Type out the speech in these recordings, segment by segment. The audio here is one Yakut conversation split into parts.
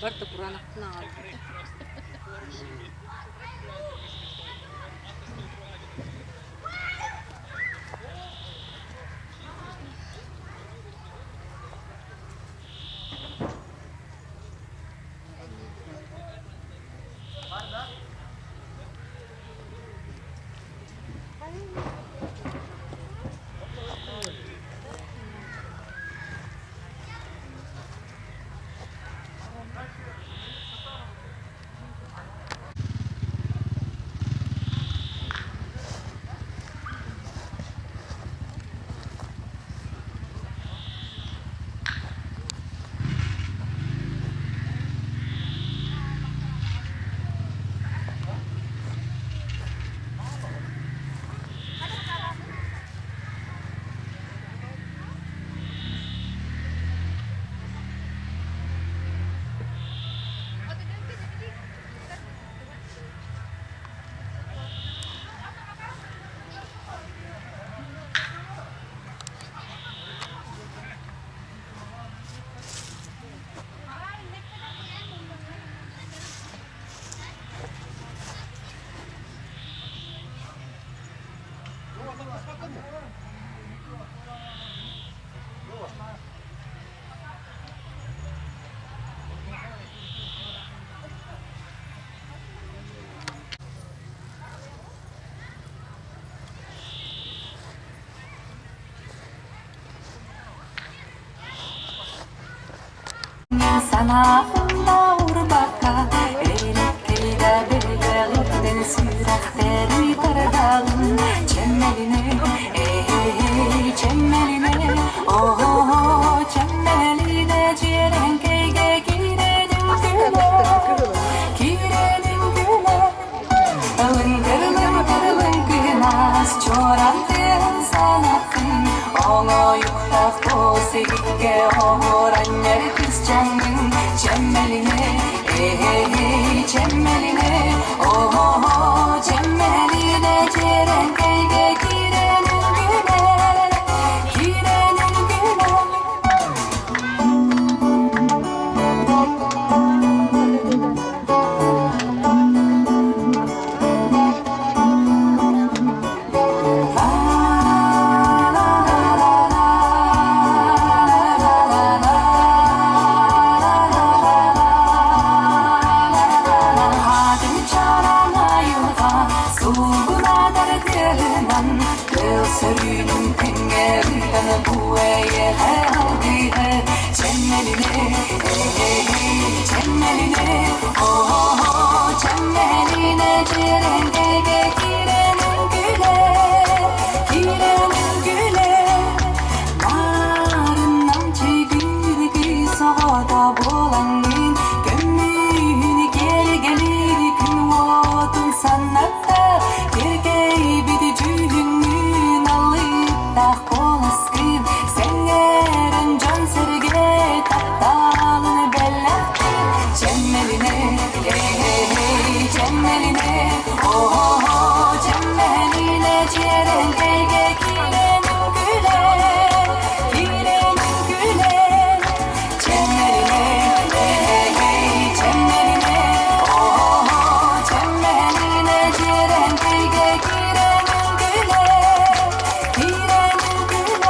Барыта кураанахтан аҕалбыта. Санаатым да урбакка, элэккэйдэ бэйэҕиттэн сүрэхтэри тардаҕын. Чэмэлинэ, эй, чэмэлинэ, оо, чэмэлинэ дьиэрэҥкэйгэ киирэнин күлэ, киирэнин күлэ. Ылыҥкыр-лыҥкыр лыҥкынас, чуораан тыаһын санаттын, оҥоойуктаах туос. сигикке оһуоранньар кысчаҥҥын Чэммэлине, эй, чэммэлине, о-о-о, чэммэлине дьиэрэҥкэйгэ киирэн үҥкүүлээ, киирэн үҥкүүлээ. Сөрүүнүн тэҥҥэ ыытан бу эйиэхэ алгыһы Чэммэлинэ, эй, чэммэлинэ, о-о-о, чэммэлинэ дьиэрэҥкэйгэ киирэн үҥкүүлээ, киирэн үҥкүүлээ. Наарыннам чэйгиир кыыс оҕото буолаҥҥын, көмүһүн киэргэлиир күн уотун санатта, киэркэйбит дьүһүҥҥүн алыптаах куоласкын сэҥээрэн дьон-сэргэ тапталын бэлэхтиир. Чэммэлинэ, эй, чэммэлинэ, о-о-о, чэммэлинэ дьиэрэҥкэйгэ киирэн үҥкүүлээ, киирэн үҥкүүлээ. Чэммэлинэ, эй, чэммэлинэ, о-о-о, чэммэлинэ дьиэрэҥкэйгэ киирэн үҥкүүлээ, киирэн үҥкүүлээ.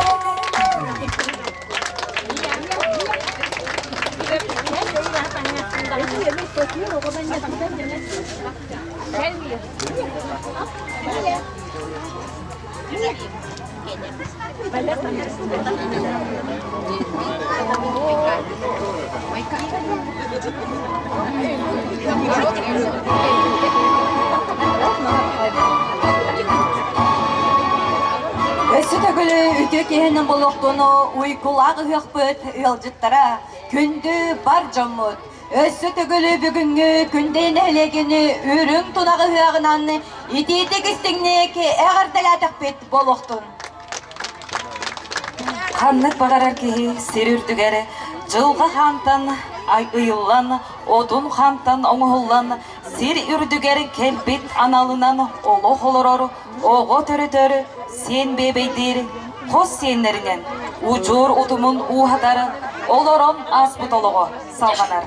Өссө төгүл үтүө киһинэн болуохтуну уйгулаах ыһыахпыт ыалдьыттара, күндү бар дьоммут! Өссө төгүл бүгүҥҥү Күндэй нэһилиэгин үрүҥ тунах ыһыаҕынан итиитик истиҥник эҕэрдэлээтэхпит буолуохтун! Ханнык баҕарар киһи сир үрдүгэр дьылҕа хаантан ыйыллан, отун хаантан оҥоһуллан сир үрдүгэр кэлбит аналынан олох олорор оҕо төрөтөр, сиэн биэбэйдиир, хос сиэннэринэн удьуор утумун ууһатар, олорон ааспыт олоҕо салҕанар.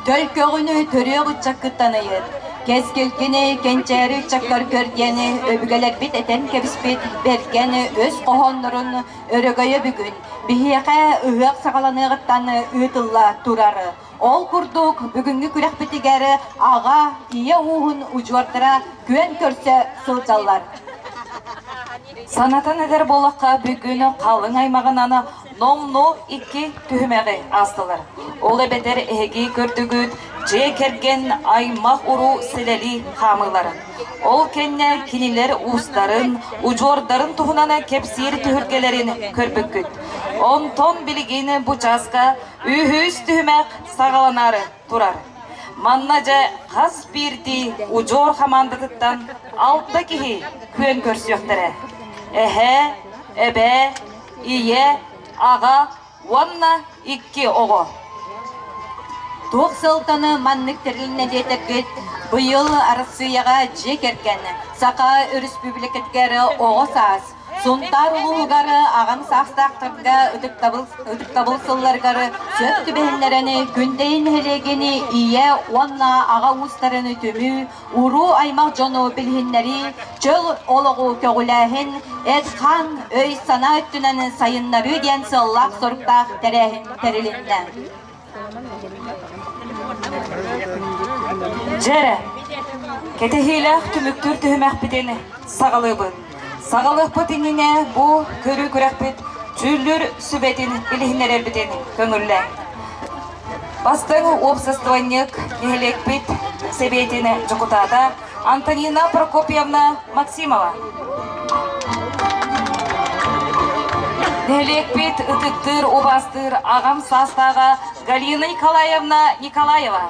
Төлкөҕүнү төрүөх ыччаккыттан ыйыт, кэскилгини кэнчээри ыччаккар көр диэн өбүгэлэрбит этэн кэбиспит бэргэн өс хоһооннорун өрөгөйө бүгүн биһиэхэ ыһыах саҕаланыаҕыттан ыытылла турар. Ол курдук бүгүҥҥү күрэхпитигэр аҕа, ийэ ууһун удьуордара күөн көрсө сылдьаллар. Санатан этэр буоллахха, бүгүн халыҥ аймаҕынан номнуо икки түһүмэҕи аастылар. Ол эбэтэр эһиги көрдүгүт дьиэ кэргэн аймах-уруу сэлэлии хаамыыларын. Ол кэннэ кинилэр уустарын, удьуордарын туһунан кэпсиир түһүлгэлэрин көрбүккүт. Онтон билигин бу чааска үһүс түһүмэх саҕаланаары турар. Манна дьэ хас биирдии удьуор хамаандатыттан алта киһи күөн көрсүөхтэрэ. Эһээ, эбээ, ийэ, аҕа уонна икки оҕо. Туох сылтаны маннык тэрилиннэ диэтэргит, быйыл Арассыыйаҕа дьиэ кэргэн, Саха Өрөспүүбүлүкэтигэр оҕо саас, Сунтаар улууһугар аҕам саастаахтарга ытыктабыл, ытыктабыл сылларыгар сөп түбэһиннэрэн Күндэйи нэһилиэгин ийэ уонна аҕа уустарын түмүү, уруу-аймах дьону билиһиннэрии, чөл олоҕу көҕүлээһин, эт-хаан, өй-санаа өттүнэн сайыннарыы диэн сыаллаах-соруктаах тэрээһин тэрилиннэ. Дьэрэ, кэтэһиилээх түмүктүүр түһүмэхпитин саҕалыыбыт. Саҕалыахпыт иннинэ бу көрүү күрэхпит дьүүллүүр сүбэтин билиһиннэрэрбитин көҥүллээ. Бастыҥ уопсастыбанньык нэһилиэкпит сэбиэтин дьокутаата Антонина Прокопьевна Максимова. Нэһилиэкпит ытыктыыр, убаастыыр аҕам саастааҕа Галина Николаевна Николаева.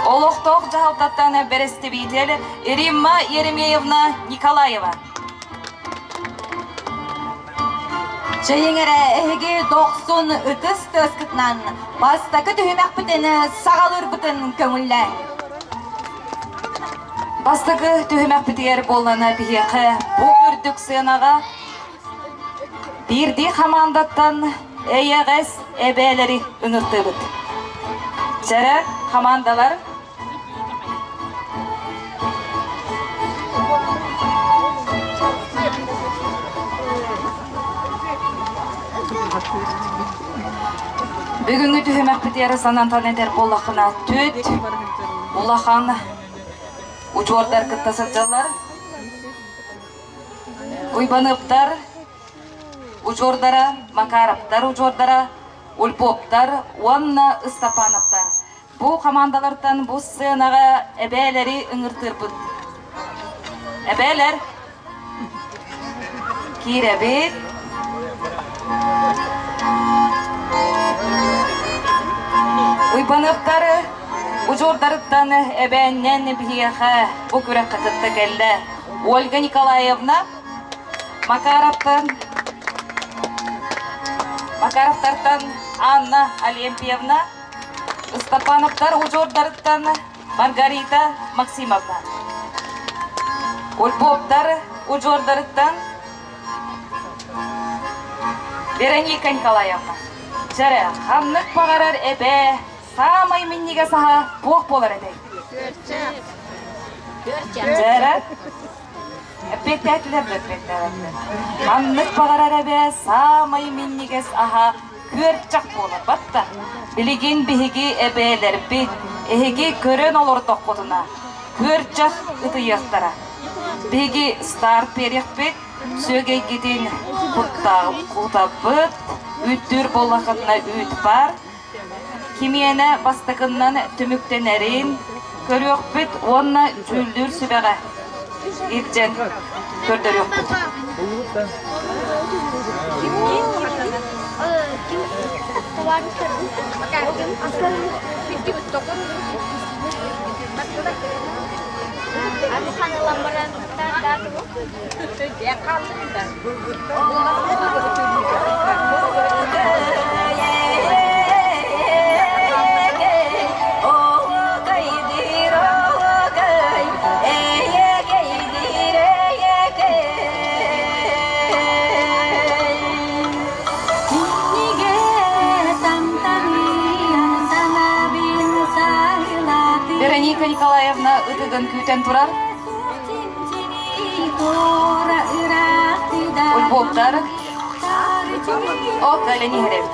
Олохтоох дьаһалтаттан бэрэстэбиитэл Римма Еремеевна Николаева. Чэйиҥ эрэ эһиги дохсун ытыс тыаскытынан бастакы түһүмэхпитин саҕалыырбытын көҥүллээҥ. Бастакы түһүмэхпитигэр буоллана биһиэхэ бу үрдүк сыанаҕа биирдии хамаандаттан эйэҕэс эбээлэри ыҥыртыбыт. Чэрэ хамаандалар Бүгүҥҥү түһүмэхпитигэр санантан этэр буоллаххына, түөт улахан удьуордар кытта сылдьаллар. Уйбаныаптар удьуордара, Макаровтар удьуордара, Ульповтар уонна Ыстапановтар. Бу хамаандалартан бу сценаҕа эбээлэри ыҥыртыырбыт. Эбээлэр, киирэбит. Уйбаныаптар удьуордарыттан эбээннэн биһиэхэ бу күрэххэ кытта кэллэ Ольга Николаевна Макаровтан Макаровтартан Анна Олимпиевна Ыстапановтар удьуордарыттан Маргарита Максимовна. Ульбовтар удьуордарыттан Вероника Николаевна. Чэрэ, ханнык баҕарар эбээ саамай минньигэс аһа туох буолар этэй? Чэрэ, Эппиэттээтилэр да эппиэттээбэтилэр. Ханнык баҕарар эбээ саамай минньигэс аһа күөрчэх буолар батта. Билигин биһиги эбээлэрбит, эһиги көрөн олордоххутуна, күөрчэх ытыйыахтара. Биһиги старт биэриэхпит, сүөгэйгитин кутаппыт, үүттүүр буоллаххытына үүт баар, Кимиэнэ бастакыннан түмүктэнэрин көрүөхпүт уонна дьүүллүүр сүбэҕэ илдьэн көрдөрүөхпүт. Вероника Николаевна ытыгын күүтэн турар. Ульбоптар О, кэлэн иһэрэбит.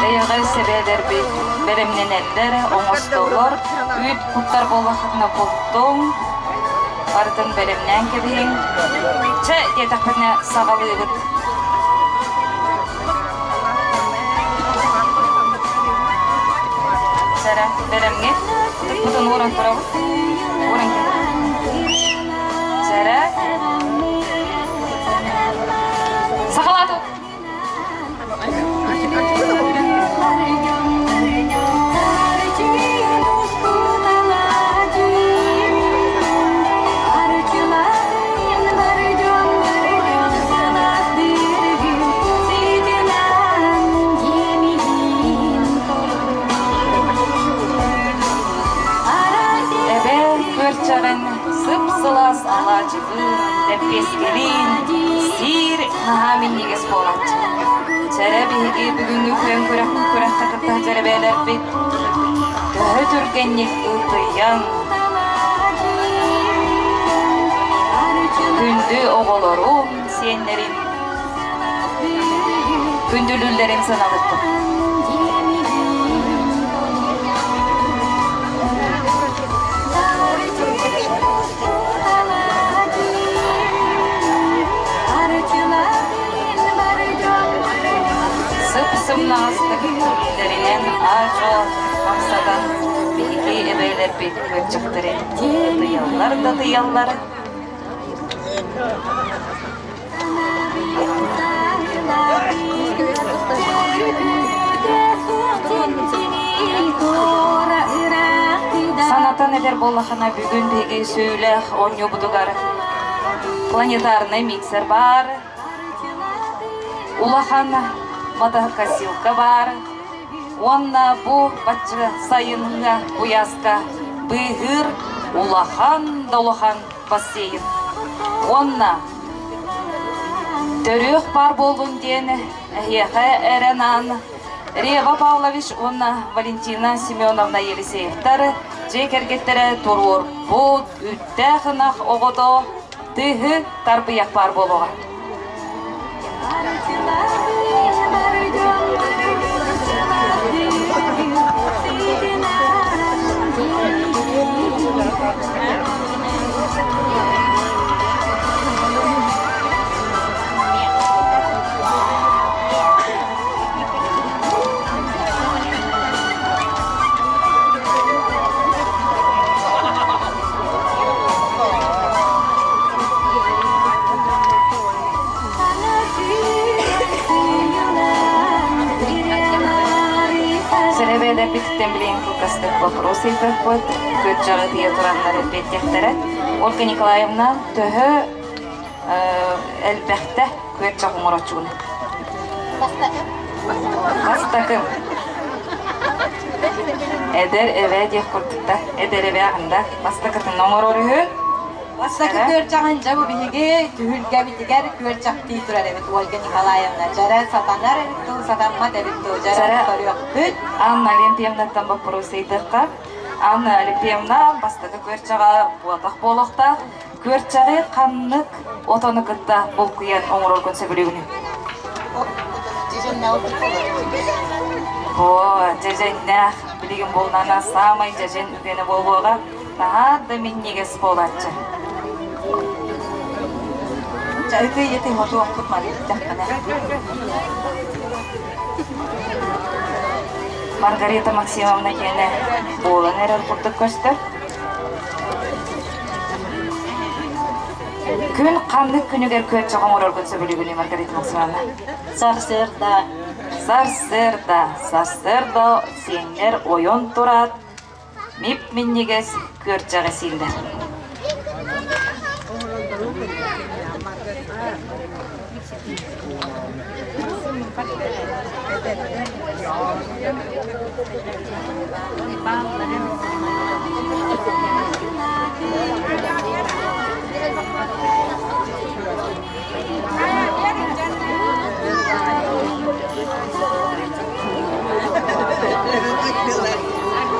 Эйэҕэс эбээлэрбит бэлэмнэнэллэр, оҥостоллор, үүт куттар буоллаххытына куттуҥ, барытын бэлэмнээн кэбиһиҥ. Чэ, диэтэхпинэ саҕалыыбыт. Сэрэ, бэлэмҥит? Ытыкпытын ууран турабыт. Ууран кэбиһиҥ. Сэрэ. Саҕалаатыбыт. Эбээ күөрчэҕин сып-сылаас алаадьылыын, лэппиэскэлиин сиир наһаа минньигэс буолааччы. Чэрэ биһиги бүгүҥҥү күөн күрэххэ кытта дьэрэбээлэрбит төһө түргэнник ытыйан күндү оҕолорум, сиэннэрим. Күндүлүүллэрин саналыппыт. Сып-сымнаҕастык илиилэринэн аа-дьуо хамсатан биһиги эбээлэрбит күөрчэхтэрин ытыйаллар да ытыйаллар. Санатан этэр буоллахына, бүгүн биһиги сүүлэх оонньуубутугар планетарнай миксер баар, улахан мотокосилка баар уонна бу бачча сайыҥҥа куйааска быыһыыр улахан да улахан бассейн. Уонна төрүөх баар буоллун диэн эһиэхэ эрэнаан Рева Павлович уонна Валентина Семеновна Елисеевтар дьиэ кэргэттэрэ туруорбут үүттээх ынах оҕото тыһы тарбыйах баар буолуоҕа. Сэрэбиэдэппититтэн билигин кылгастык вопрос ыйбыппыт. Күрдьэҕи тыйа тураннар эппиэттиэхтэрэ. Ольга Николаевна, төһө элбэхтэ күөрчэх оҥороччугун? Бастакы. Бастакы. Эдэр эбээ диэх курдукта. Эдэр эбээ аҕында бастакытын оҥорор үһү. Бастакы күөрчэҕин дьэ бу биһиги түһүлгэбитигэр күөрчэхтии турар эбит Ольга Николаевна. Дьэрэ сатанар эбит дуу, сатаммат эбит дуу, дьэрэ көрүөхпүт. Анна Олимпиевнаттан боппуруос ыйдахха. Анна Олимпиевна бастакы күөрчэҕэ буотах буолуохтаах. Күөрчэҕи ханнык отону кытта булкуйан оҥороргун сөбүлүүгүнүй? О, дьэдьэннээх билигин буоллаҕына саамай дьэдьэн үгэнэ буолуоҕа. Наһаа да минньигэс буолааччы. Чэ, ытый-ытый хотуохпут марыйдаххына. Маргарита Максимовна диэнэ буолан эрэр курдук көстөр. Күн ханнык күнүгэр күөрчэх оҥороргун сөбүлүүгүнүй, Маргарита Максимовна? Сарсыарда. Сарсыарда, сарсыарда сиэннэр ойон тураат, мип-минньигэс күөрчэҕи сииллэр.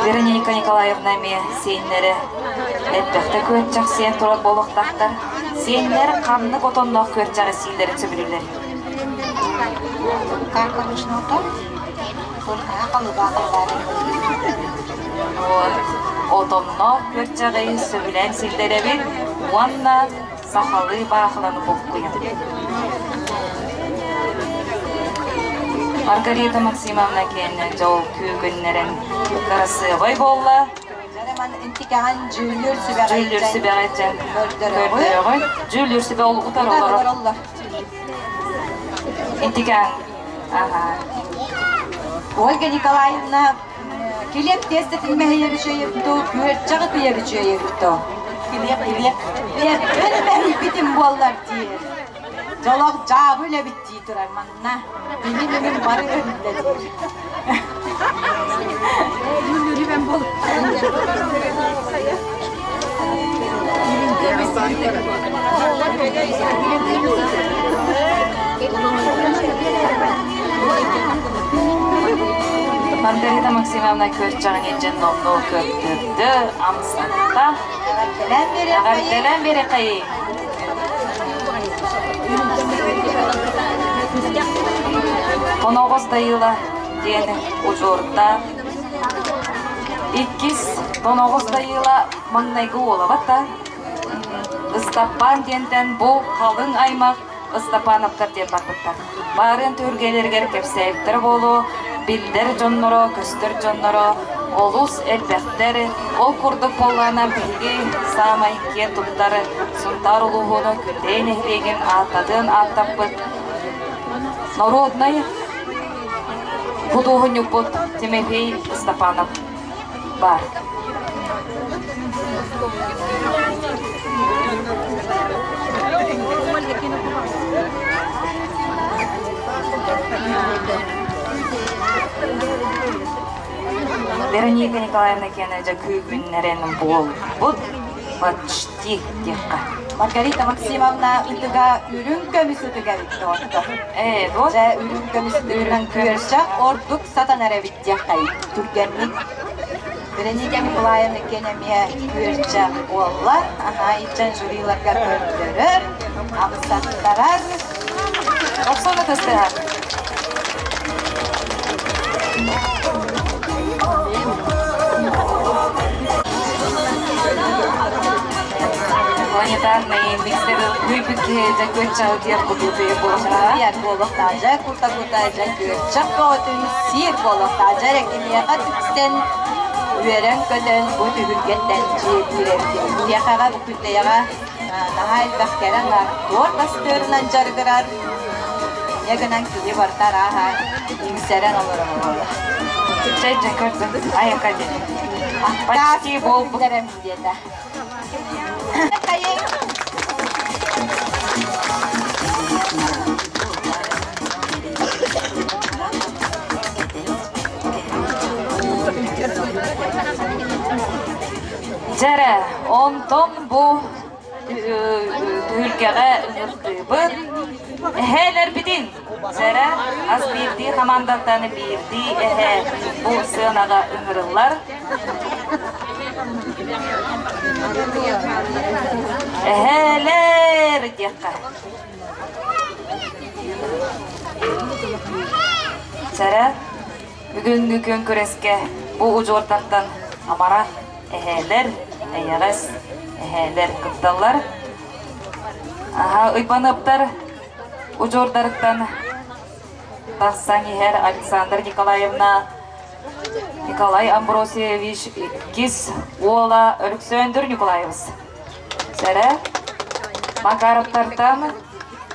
Вероника Николаевна эмиэ сиэннэрэ элбэхтэ күөрчэх сиэн турар буолуохтаахтар. Сиэннэр ханнык отонноох күөрчэҕи сииллэрин сөбүлүүллэр. Вот отонноох күөрчэҕи сөбүлээн сииллэрэбит уонна сахалыы баахыланы булкуйан. Маргарита Максимовна киэнэ дьол күүгүннэрэн кырасыабай буолла. Интикэҕин дьүүллүүр сүбэҕэ Дьүүллүүр сүбэҕэ дьэн көрдөрөҕүн. Дьүүллүүр сүбэ ол утары олорор. Интикэҕин. Аха. Ольга Николаевна килиэп тиэстэтин мэһийэр үчүгэйэбит күөрчэҕи тыйар үчүгэйэбит Килиэп, килиэп. Килиэппин мэһийбитим буоллар диир. Дьолох дьаабы үлэбит дии турар манна. Мин бары өһүллэ диир. Маргарита Максимовна күөрчэҕин илдьэн номнуо көрдөрдө, амсатта. Эҕэрдэлээн биэриэххэйиҥ. Тоноҕос Дайыла диэн удьуордаах. Иккис Тоноҕос Дайыла маҥнайгы уола батта. Ыстаппаан диэнтэн бу халыҥ аймах Ыстапаанаптар диэн барбыттар. Баарыан түһүлгэлэригэр кэпсээбиттэрэ буолуо, биллэр дьонноро, көстөр дьонноро олус элбэхтэр. Ол курдук буоллаҕына биһиги саамай киэн туттар Сунтаар улууһун Күндэйэ нэһилиэгин ааттатыан ааттаппыт народнай худуоһунньукпут Тимофей Степанов баар. Вероника Николаевна Кеннеди күүгүннэрэн буолбут почти диэххэ. Маргарита Максимовна ытыга үрүҥ көмүс ытыга эбит доҕоттор. Ээ, вот. Дьэ, үрүҥ көмүс ытыгынан күөрчэх ордук сатанар эбит диэххэй түргэнник. Вероника Николаевна киэн эмиэ күөрчэх буолла. Аһаа, иччэн жюриларга көрдөрөр, амсаттарар. Оксана Тыстыһа. Планетарный миксер күйбүт киһи дьэ күөччэҕи диэн кутуутуйа буолуохтаах. Сиэр буолуохтаах, дьэ кута-кута дьэ күөрчэх бөҕөтүн сиэр буолуохтаах, дьэ эрэ киниэхэ түксэн үөрэн-көтөн бу түһүлгэттэн дьиэлиир эбит. Биһиэхэҕэ бу Күндэйэҕэ наһаа элбэх кэрэ аҥаар туорт астыырынан дьарыгырар. Инньэ гынан киһи барыта арааһа иҥсэрэн олорор буолла. Чэй дьэ көрдүм. Айака диэн. Почти буолбут. диэтэ. Дьэрэ, онтон бу түһүлгэҕэ ыҥыртыыбыт. Эһээлэрбитин Дьэрэ, хас биирдии хамаандаттан биирдии эһээ бу сыанаҕа ыҥырыллар. Эһээлэр диэххэ. Дьэрэ, Бүгүҥҥү күөн күрэскэ бу удьуордартан амарах эһээлэр, эйэҕэс эһээлэр кытталлар. Аһа Ыйбаныаптар удьуордарыттан тахсан иһэр Александр Николаевна Николай Амбросьевич иккис уола Өлөксөөндүр Николаевич. Сэрэ Макаровтартан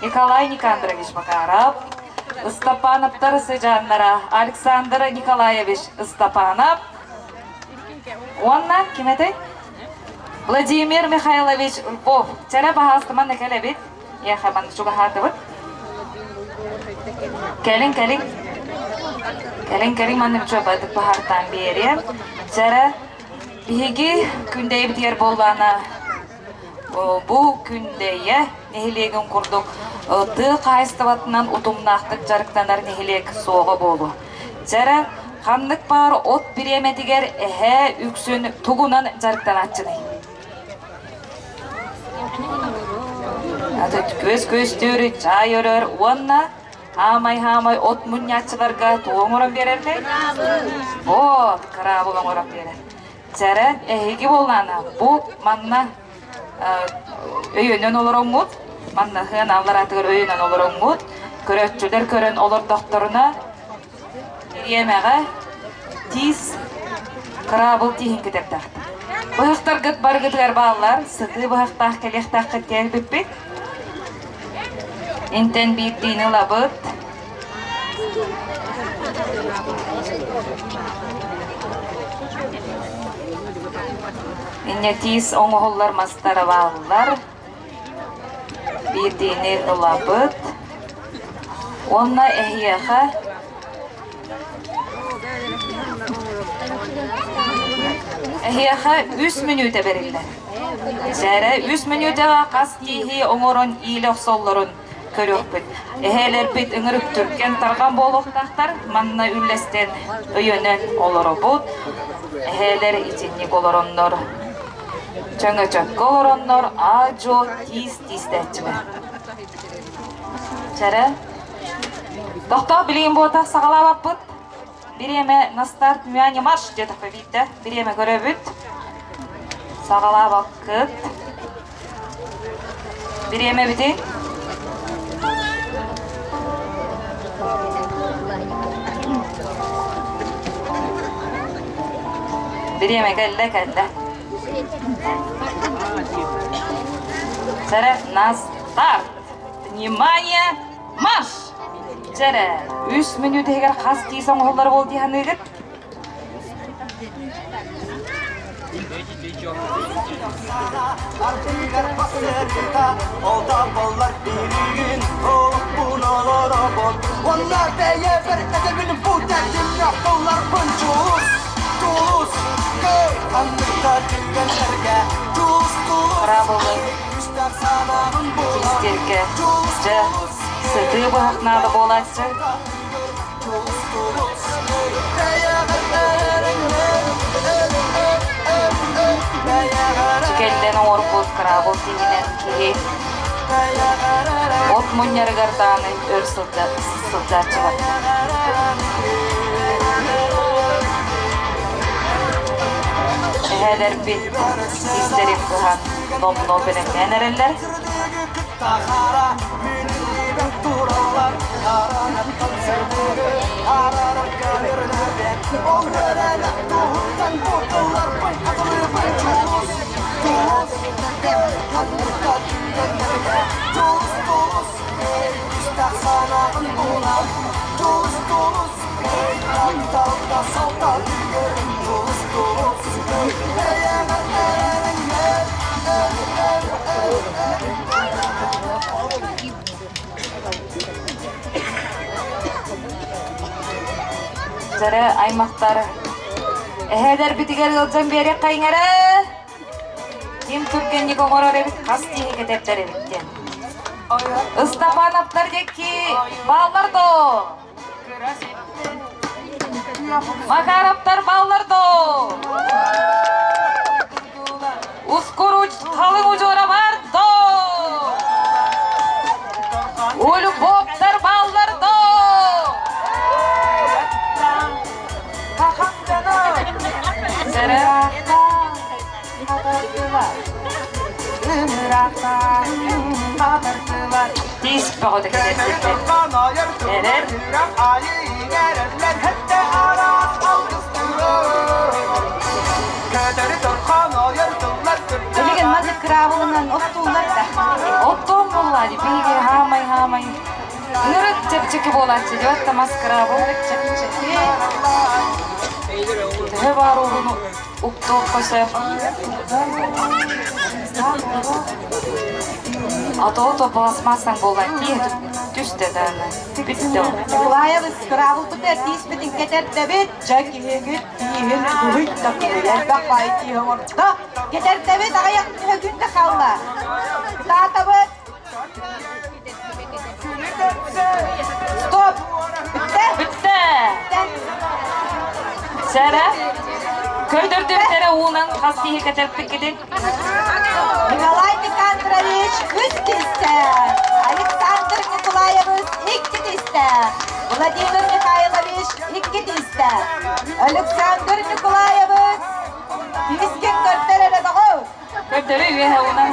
Николай Никандрович Макаров, Ыстапаанаптар сыдьааннара Александр Николаевич Ыстапаанап уонна ким этэй? Владимир Михайлович Львов. Чэрэ баһаастыман кэлэбит. Яхаман чугаһаатыбыт. Кэлин, кэлин. Кэлин, кэлин маннык чуобатык баһартаан биэриэм. Чэрэ биһиги күндэйбитигэр буоллаана Бу Күндэйэ нэһилиэгин курдук тыа хаһаайыстыбатынан утумнаахтык дьарыктанар нэһилиэк суоҕа буолуо. Дьэрэ, ханнык баар от бириэмэтигэр эһээ үксүн тугунан дьарыктанааччыный? Күөс күөстүүр, чаай өрөр уонна хаамай-хаамай от мунньааччыларга тугу оҥорон биэрэртэй? Вот, кыраабыл оҥорон биэрэр. Чэрэ, эһиги буоллаана, бу манна өйөнөн олороҥҥут, манна сыана аллараатыгар өйөнөн олороҥҥут, көрөөччүлэр көрөн олордохторуна, бириэмэҕэ тиис кыраабыл тииһин кэтэрдэхт. Быһахтаргыт барыгытыгар бааллар, сытыы быһахтаах кэлиэхтээххит диэбиппит. Интэн биирдиини ылабыт. Инньэ тиис оҥоһуллар мастара бааллар. Биирдиини ылабыт. Уонна эһиэхэ Эһиэхэ үс мүнүүтэ бэриллэр. Дьэрэ үс мүнүүтэҕэ хас тииһи оҥорон иилэ охсоллорун көрүөхпүт. Эһээлэрбит ыҥырык түргэн тарҕан буолуохтаахтар. Манна үллэстэн өйөнөн олоробут. Эһээлэр итинник олороннор, чөҥөчөккө олороннор аа-дьуо тиис тиистээччилэр. Чэрэ. Тохтоо билигин буотах саҕалаабаппыт. Бириэмэ на старт внимание марш диэтэхпэ биирдэ. Бириэмэ көрөбүт. Саҕалаабаккыт. Бириэмэбитин Бириэмэ кэллэ кэллэ. Сэрэ на старт! Внимание! Марш! Дьэрэ, үс мүнүүт иһигэр хас тиис оҥоһуллар буол дии саныыгыт? Ардыгар бассыта, ол да боллар билигин олохпун олоробун. Онно бэйэбэр этэбин бу тэтимҥэ тылларбын дьулус, дьулус, көр ханнык да түгэннэргэ дьулус, дьулус, Браво күүстээх санаабын булан Истергэ дьулус, дьэ дьулус, сытыы быһах наада буолааччы. дьулус, дьулус, бэйэҕэр эрэннэр, Кэллэн оҥорбут кыраабыл тииһинэн киһи от мунньарыгар даҕаны өр сылдьааччылар. Эһээлэрбит истэрин кыһан номнуо бэлэмнээн эрэллэр. Дьэрэ аймахтар эһээлэрбитигэр ыалдьан биэриэххэйиҥ эрэ. Ким түргэнник оҥорор эбит, хас киһи кэтэрдэр эбит диэн. Ыстапаанаптар диэки бааллар доо? Макаровтар бааллар доо? Ускуруч халыҥ удьуора бар доо? Ульбоптар бааллар доо? Сэрэ Тиис бөҕөтө кэтэрдилэр. Эрэр. Билигин маннык кыраабылынан оттууллар да. Оттуом буоллаа дии, биһиги хаамай-хаамай. Ынырык чэпчэки буолааччы дьэ мас кыраабыл. Чэпчэки. Төһө баар уһуну уктуохха сөп. А то то пластмассан буолан тииһэ түстэ даҕаны. Бүттэ ол. Николаевич кыраабылбытыгар тииспитин кэтэрдэбит, дьэ киһигит тииһин кыһый да кыһый, элбэх баай тииһи оҥордо. Кэтэрдэбит аҕыйах күн да хаалла. Кытаатабыт. Стоп! Бүттэ? Бүттэ! Бүттэ. Сэрэ, көрдөрдүбүт эрэ уунан хас киһи кэтэрпиккитин. Николай Никандрович үс тиистэ, Александр Николаевич икки тиистэ, Владимир Михайлович икки тиистэ, Александр Николаевич тиискин көрдөр эрэ доҕор. Көрдөрүү үөһэ уунан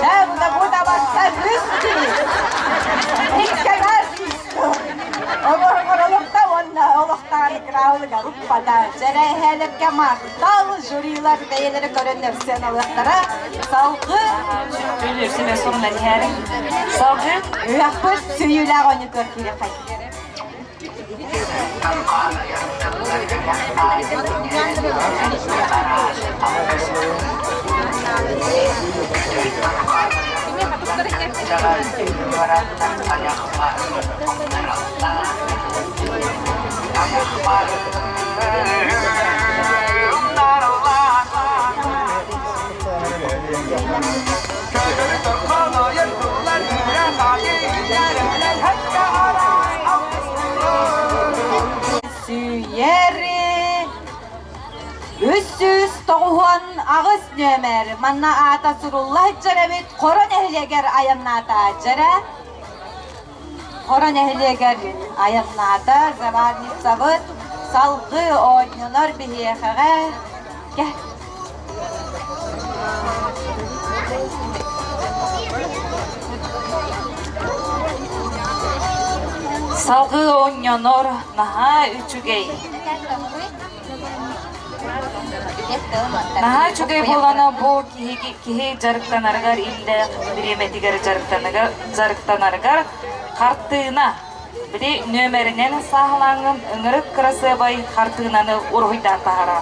Дьэ, бу бу табаттан үс тиис. Иккэгэр тиис. Оҥоролорто уонна олохтоох кыраалыгар уппата. Дьэрэһээлэргэ махтал жюрилар бэйэлэрэ көрөннөр сыаналыахтара. Салгыы Дьүүллүүр сүбэ сурунан иһээриҥ. Салгыы Үһэхпит сүүйүүлээх оонньуу киириэхэй. Сүүйэри 398 нүөмэр манна аата сурулла сылдьар эбит Хоро нэһилиэгэр айаннаата дьэрэ. Хоро нэһилиэгэр айаннаата заварницабыт салгыы оонньонор биһиэхэҕэ кэ Салгыы оонньонор наһаа үчүгэй. Наһаа үчүгэй буолана бу киһи, киһи дьарыктанарыгар иллээх бириэмэтигэр дьарыктанарыгар хартыына били нүөмэринэн сааһылааҥҥын ыҥырык кырасыабай хартыынаны уруһуйдаан таһара.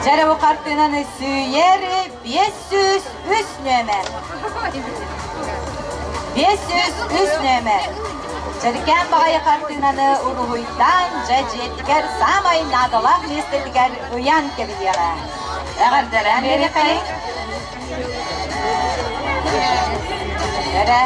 Дьэ бу хартыынаны сүүйэр 503 нүөмэр. 503 нүөмэр. Чэрикээн баҕайы хартыынаны уруһуйдаан, дьэ дьиэтигэр саамай наадалаах миэстэтигэр ыйан кэбиһиэҕэ. Эҕэрдэлээн биэриэххэйиҥ. Эрэ.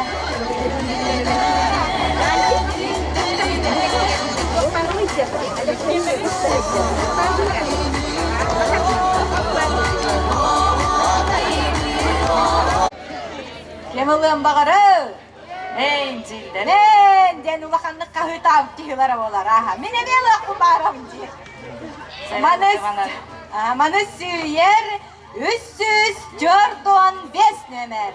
Ким ылыан баҕарар? Эн дииллэр. Эн диэн улаханнык хаһыытаабыт киһилэрэ буолар. Аха, мин эмиэ ылыахпын баарабын диир. Маны, маны сүүйэр 345 нүөмэр.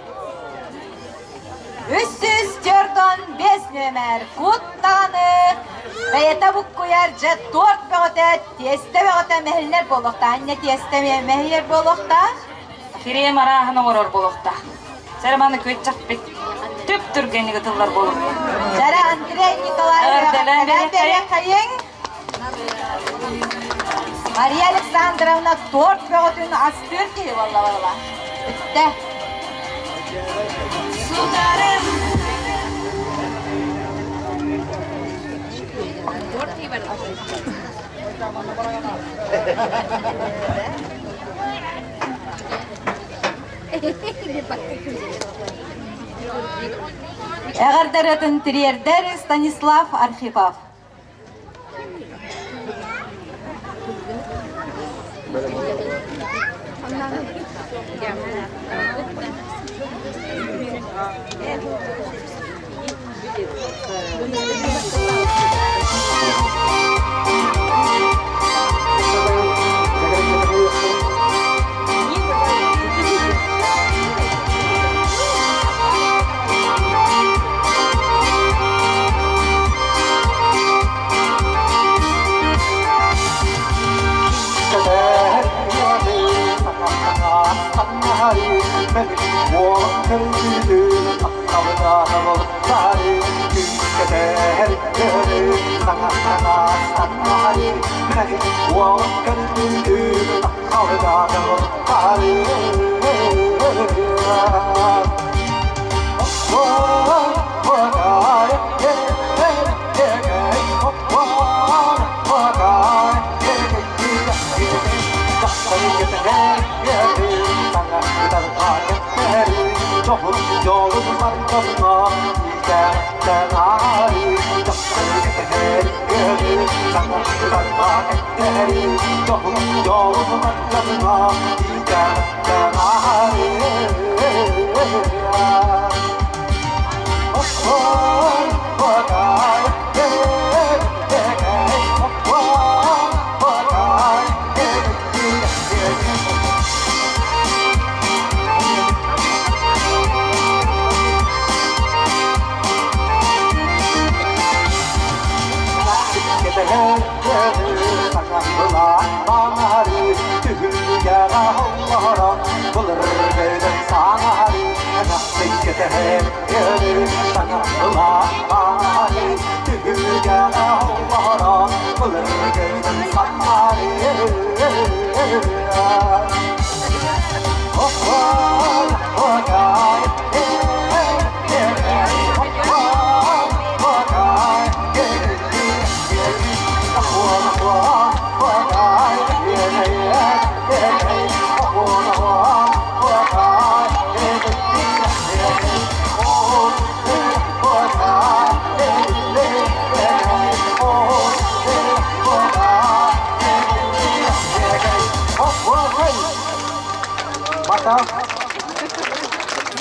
345 нүөмэр. Кут даҕаны бэйэтэ буккуйар дьэ торт бөҕөтө, тиэстэ бөҕөтө мэһиллэр буолуохтаах. Инньэ тиэстэ мэһийэр буолуохтаах. Кириэм арааһын оҥорор буолуохтаах. Сэрэ маны күөччэхпит түп түргэнник ытыллар буолуохтаах. Сэрэ Андрей Николаевич бэриэххэйиҥ. Мария Александровна торт бөҕөтүн астыыр киһи буолла буолла. Бүттэ. Эҕэрдэрэтин тириэрдэр Станислав Архипов.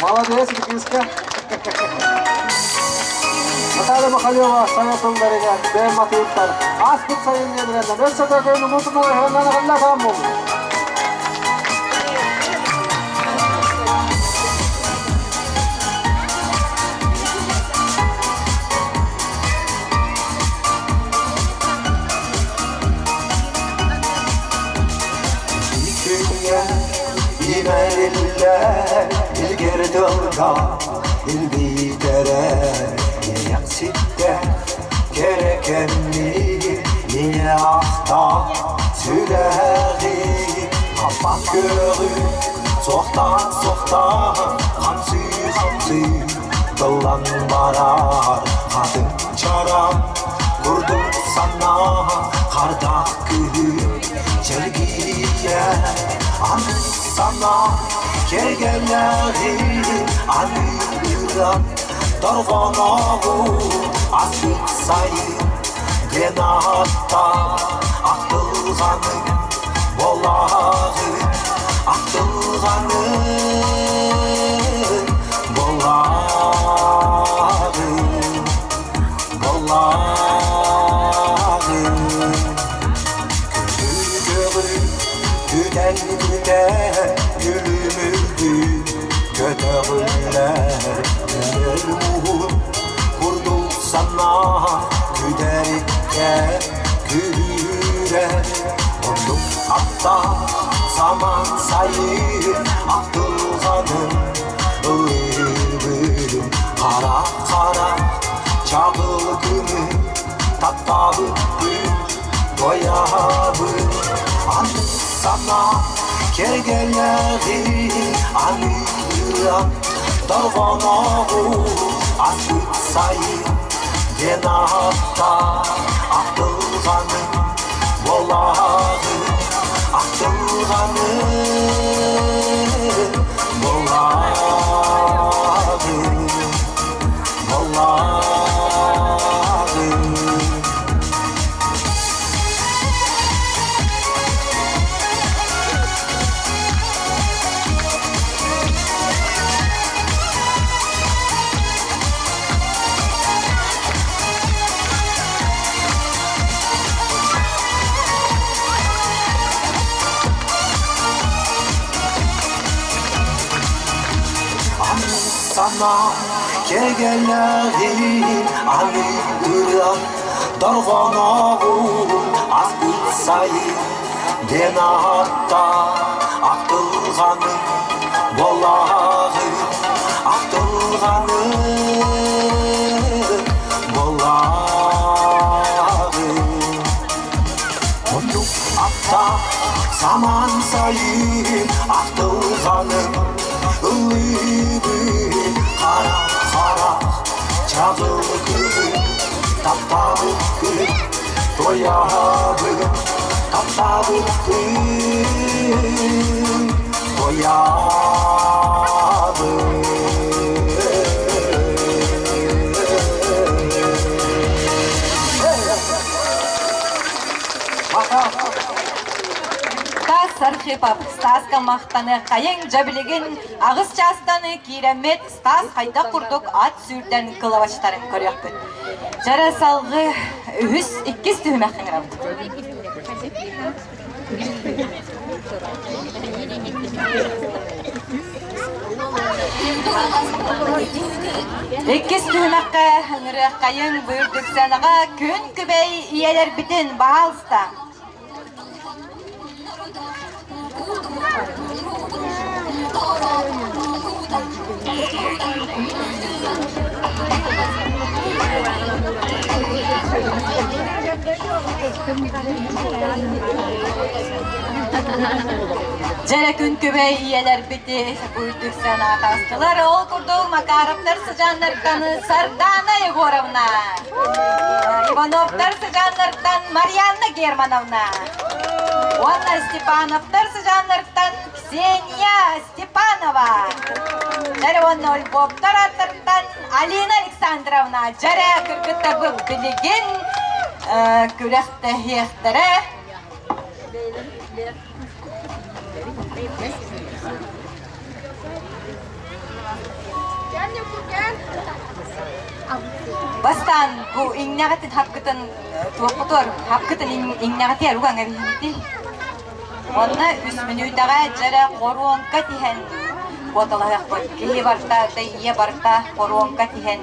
Молодец, Киска. Наталья Махалева саҥа тылларыгар бэйэм матыыптар ааспыт сайын диэнирэннэн өссө да көйүн умутунан эһэннэн аҕалла буоллун. Күҥҥэ имэриллэр илгэр тылга илбийтэрэр иэйэхситтэ кэрэ кэмни ийэ ахта сүрэҕи хаппат күөҕү суохтаан суохтаан хамсыы хамсыы тыллан барар хатыҥ чараҥ курдук санаа хардаах күһүн чэлгийэ аны санаа кэргэннээҕи аны ыран дорҕооноҕу асык сайын диэн ааттаах ахтылҕаның болааҕын ахтылҕаның болааҕын болааҕын Көҕү күтэн күтэ күлүмүрдүү көтөҕүллэр күнүр муһун курдук санаа күдэриккэ күһүүрэр Оннук аттаах самаан сайын ахтылҕанын ыллыыбын хара-хара чаҕыл күнү таптаабыппын Туойабын аны санаа кэргэннээҕи аныыран дорҕооноҕу аспыт сайын диэн ааттаах ахтылҕаным буолааҕын ахтылҕаным буолааҕын буолааҕын. Санаа кэргэннээҕин аны ырыа дорҕооноҕун аспыт сайын диэн ааттаах ахтылҕаным буолааҕын ахтылҕаным буолааҕын Оннук аттаах самаан сайын ахтылҕаным ыллыыбын хара-хара чаҕыл күн таптаабыт күн туойабын таптаабыт күн туойабын. Стас Архипов, Стаска махтаны хайыҥ дьэбилигин аҕыс чаастан киирэммит Стас хайдах курдук ат сүүрдэн кылабачытарын көрүөхпүт. Дьара салгы үһүс, иккис түһүмэх ыҥырабыт. Иккис түһүмэххэ ыҥырыаххайыҥ быырдык сыанаҕа күн күбэй ийэлэрбитин баһаалыста. Дьэрэ күн күбэй ийэлэрбити үрдүк сыанаҕа таҕыстылар. Ол курдук Макаровтар сыдьааннартан Сардана Егоровна, Ивановтар сыдьааннартан Марианна Германовна уонна Степановтар сыдьааннартан Ксения Степанова. Дьэрэ уонна Ольговтар ааттарыттан Алина Александровна. Дьэрэ кыргыттарбыт билигин күрэхтэһиэхтэрэ. Бастаан бу иҥнэҕитин хапкытын туоххутугар хапкытын иҥнэҕитигэр угаҥ эбиһиҥитий. Уонна үс мүнүүтэҕэ дьэрэ хоруоҥка тиһэн куоталаһыахпыт. Киһи барта, ийэ барта хоруоҥка тиһэн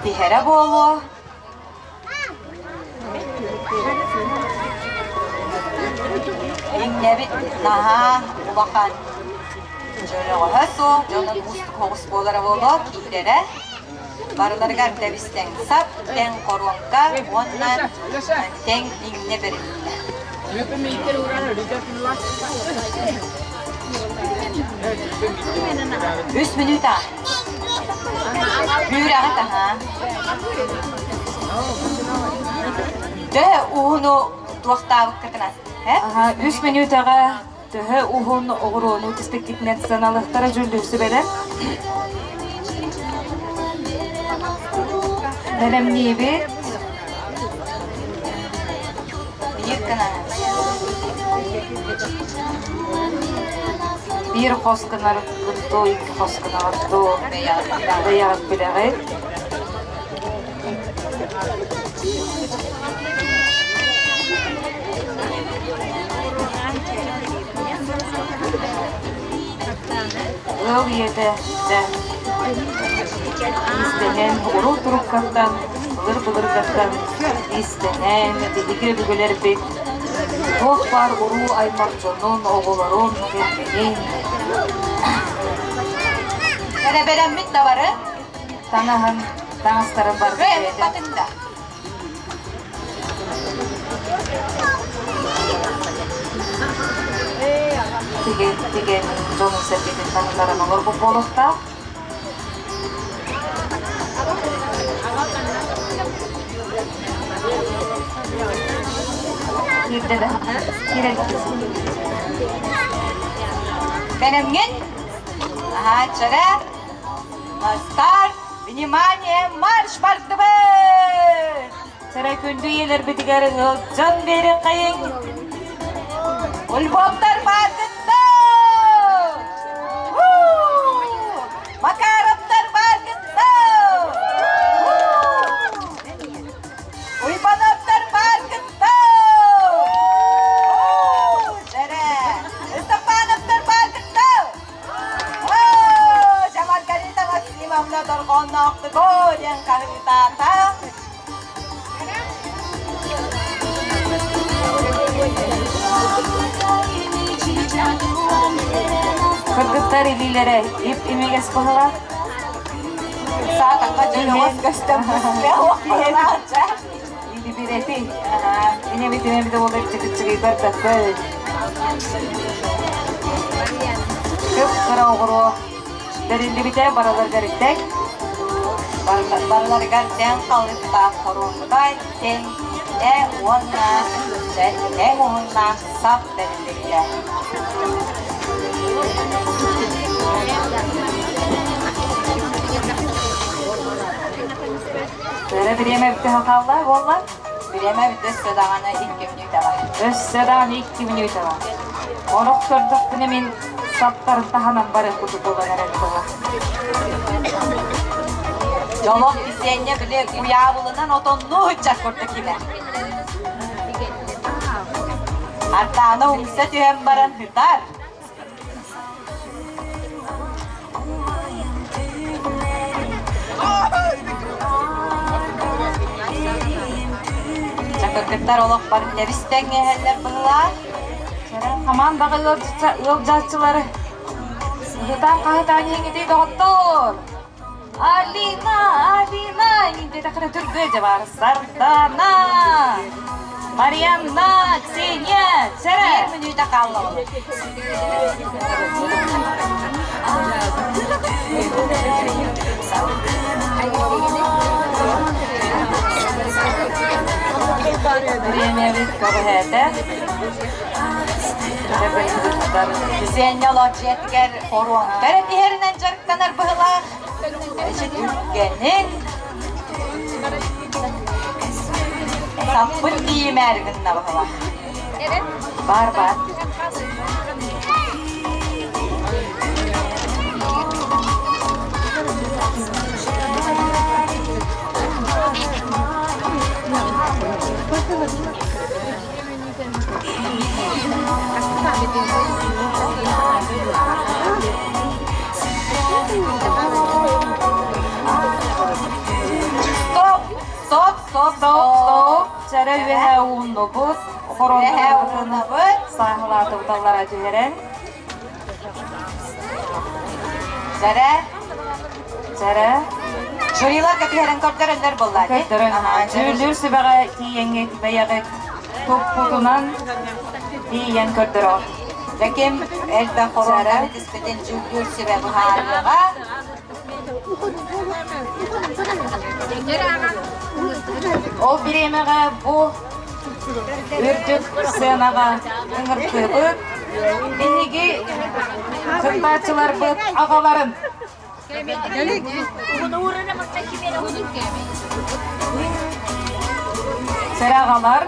тиһэрэ буолуо. Иҥнэбит наһаа улахан дьөлөҕөһө суох, дьонун уустук оҕус буолара буолуо, киирэрэ. Барыларыгар тэбис-тэҥ сап, тэҥ хоруоҥка уонна тэҥ иҥнэ бэрилиннэ. Үс мүнүүтэ. Бүүрэҕит аһаа. Төһө уһуну туохтаабыккытынан? Үс мүнүүтэҕэ төһө уһун оҕуруону түспүккүтүнэн сыаналыахтара дьүүллүүр сүбэлэр. Бэлэмниибит. Биир гына. Биир хос гынар дуу, икки хос гынар дуу, бэйэҕит билэҕит. Ыал ийэтэ дьэ иистэнэн уруу туруккаттан, былыр-былыргаттан иистэнэн, биһиги өбүгэлэрбит туох баар уруу аймах дьонун, оҕолорун, кэргэнин Эрэбэрэммит да бары таҥаһын, таҥастарын барыта бэйэтэ да. Тигэн, тигэн дьонун сэргэтин таҥнаран олорбут буолуохтаах. Киирдэ да? Киирэн. Бэлэмҥин? Аһаа, чэрэ. Старт! Внимание! Марш бардыбыт! Сэрэ күндү ийэлэрбитигэр ыалдьан биэриэххэйиҥ! Ульбоптар бааргытта! Макаровтар бааргытта! Уйбановтар бааргытта! Дьэрэ! Степановтар бааргытта! Маргарита Максимовна дорҕоонноохтук диэн хаһыытаата. Кыргыттар илиилэрэ ип-имигэс быһыла. Саатахха дьөлөҕөс көстөн Илибирэти. Инэбит инэбит буолар чыкыччыгыйдар таппай. Кып-кыра оҕуруо бэриллибитэ барыларыгар иттэк. Барыларыгар тэҥ халыптаах хоруоҥкай, тэҥ итинэ уонна тэҥ уһуннаах сап бэриллибитэ. Төһө бириэмэ бүтэ хаалла буолла? Бириэмэ бүтэ өссө даҕаны 2 мүнүүтэ бар. Өссө даҕаны 2 мүнүүтэ бар. Орох көрдөхпүнэ мин саптарын таһынан барыах курдук буолан эрэр буолла. Дьолох кисиэнньэ били куйаабылынан отоннуу ыччат курдук кимэ. Артаана умса түһэн баран хытар. Чакыргыттар олох бар тэбис-тэҥ иһэллэр быһылаах. Хамаандаҕа ыалдьааччылары ыһытаан хаһытаан иһиҥитий доҕоттоор! Алина, Алина, диэтэххинэ түргүө дьэ баар Сардана, Марианна, Ксения, Сэрэ. Биир мүнүүтэ хаалла Бириэмэбит көҕүһээтэ. Ксения дьиэтигэр хоруоҥка эрэ тиһэринэн дьарыктанар быһылаах. Эчи түргэнин саппыт тиийимээр гынна быһылаах. Бар бар. Стоп, стоп. Чэрэ үөһэ ууннубут. Үөһэ ууннубут. Сааһылаатыбыт аллара түһэрэн. Чэрэ. Чэрэ. Жюриларга түһэрэн көрдөрөллөр буолла дии. Көрдөрөн. Дьүүллүүр сүбэҕэ тиийэҥҥит бэйэҕит туппутунан тиийэн көрдөрөҕүт. Дьэ ким элбэх хоруоҥканы түспүтүн дьүүллүүр сүбэ быһаарыаҕа. Ол бириэмэҕэ бу үрдүк сценаҕа ыҥыртыыбыт. Биһиги кыттааччыларбыт аҕаларын Сэрэ аҕалар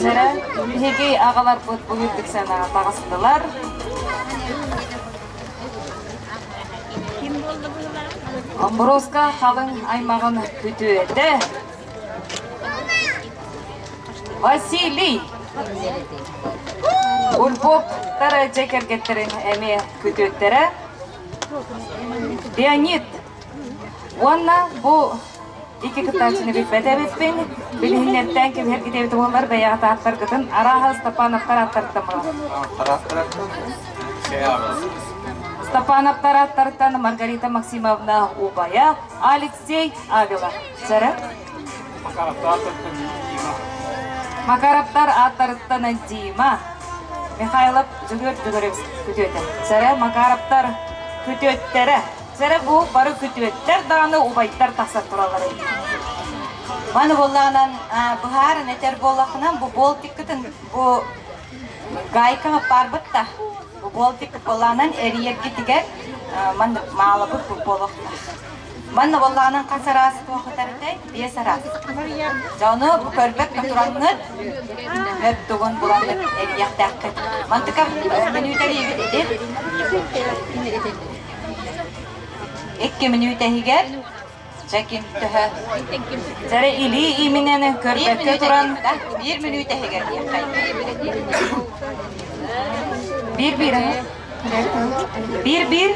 Сэрэ, биһиги аҕаларбыт бу үрдүк сыанаҕа таҕыстылар. Амброска халыҥ аймаҕын күтүөтэ Василий Ульбоптар дьэ кэргэттэрин эмиэ күтүөттэрэ Леонид уонна бу икки кыттааччыны билбэт эбиппин билиһиннэртээн кэбиһэргит эбит буоллар бэйэҕит ааттаргытын арааһа Степановтар ааттарыттан Степановтар ааттарыттан Маргарита Максимовна убайа Алексей Авела. Сэрэ? Макаровтар ааттарыттан Дима. Михайлов Дьөгүөр Дьөгүөрөбүс күтүөтэ. Сэрэ Макаровтар күтүөттэрэ. Сэрэ бу бары күтүөттэр даҕаны убайдар тахсан тураллар эбит. Маны буоллаҕынан быһааран этэр буоллаххынан бу болтиккытын бу Гайкаҕа барбыт да, бу болтик буоллаҕынан эрийэргитигэр маннык маалабыт бу буолуохтаах. Манна буоллаҕынан хас араас туох этэртэй? Биэс араас. Дьону бу көрбөт тураҥҥыт, өп тугун булаҥҥыт эрийиэхтээххит. Мантыка мүнүүтэлиибит ити. Икки мүнүүтэ иһигэр Дьэ ким төһө? Дьэ илии ииминэн көрбөккө туран биир мүнүүтэ иһигэр диэххэй. Биир-биир Биир-биир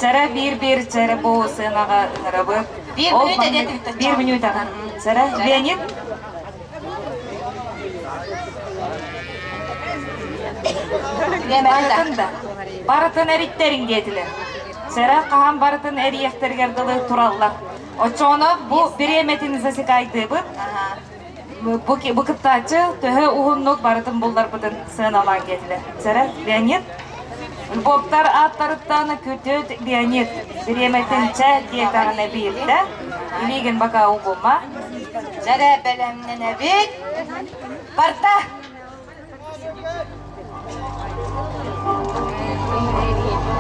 Чэрэ биир-биир чэрэ бу сыанаҕа ыҥырабыт. Биир мүнүүтэ диэтибит. Биир мүнүүтэҕэ. Чэрэ Леонид Барытын да. Барытын эриттэриҥ диэтилэр. Сэрэ хаһан барытын эрийэхтэригэр дылы тураллар. Оччоҕуна бу бириэмэтин засекайдыыбыт. Бу, бу кыттааччы төһө уһуннук барытын булларбытын сыаналаан диэтилэр. Сэрэ, Леонид? Львовтар ааттарыттан күтүт Леонид бириэмэтин чэ диэтэҕинэ биирдэ. Илиигин бака угума. Дьэрэ бэлэмнэнэбит. Барда!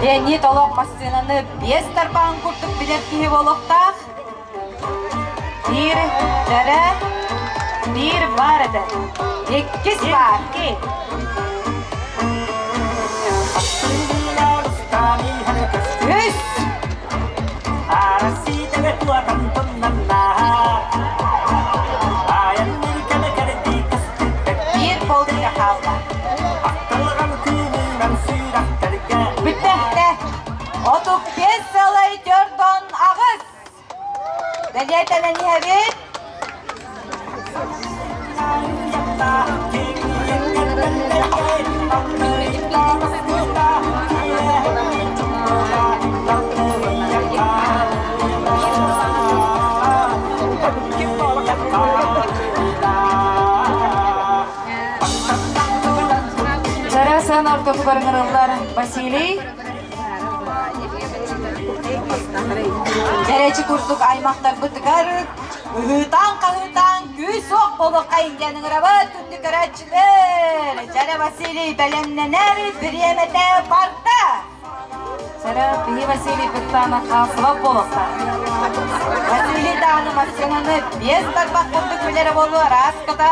Леонид олох массыынаны биэс тарбаҕын курдук билэр киһи буолуохтаах. Биир, Дьэрэ, биир баар этэ. Иккис баар. Икки. Үс. Биир полдика хаалла. Бүттэ. 35 сылай төрдон аҕыс. Бэлиэтэнэн иһэбит. Чара ортотугар ыҥырыллар Василий Дьэрэчи курдук аймахтарбытыгар ыһыытаан-хаһыытаан күүс-уох буолуоххайын диэн ыҥырабыт күндү көрөөччүлэр! Дьэрэ Василий бэлэмнэнэр бириэмэтэ барда! Сара биһи Василий Пыттана хаалсыбат буолуохтаах. Василий даҕаны массыынаны биэс тарбах курдук билэрэ буолуо араската.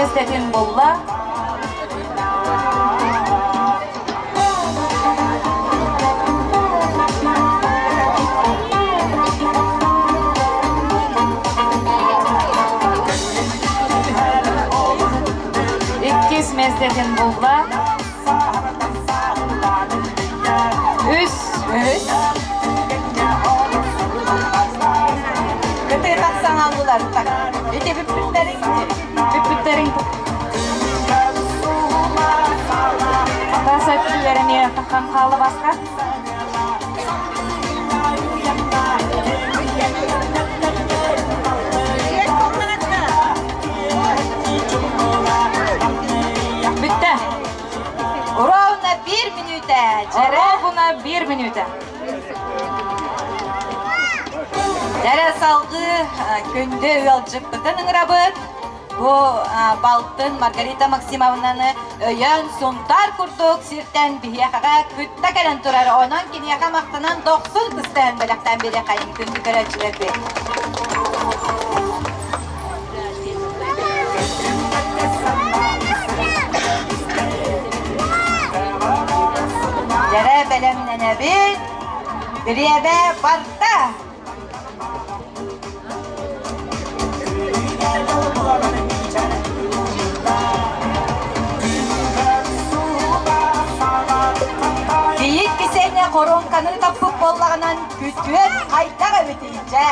миэстэтин булла. Иккис миэстэтин булла. Үс. Үс. Кытыы тахсан аллылар. Ити бүппүттэриҥ. Бүппүттэриҥ. Тас өттүлэр эмиэ таххан хаалла баска. Бүттэ. Ровно биир мүнүүтэ. Дьэрэ. Ровно биир мүнүүтэ. Дьэрэ салгыы күндү ыалдьыппытын ыҥырабыт. Бу балтын Маргарита Максимовнаны өйөөн Сунтаар курдук сиртэн биһиэхэҕэ кытта кэлэн турар. Онон киниэхэ махтанан дохсун кыстаһын бэлэхтээн биэриэххэйин күндү көрөөччүлэрбит. Дьэрэ бэлэмнэнэбит. Бириэмэ барда. Кийиит кисиэнньэ хоруоҥканы таппыт буоллаҕынан күтүөт хайдах эбитий дьэ?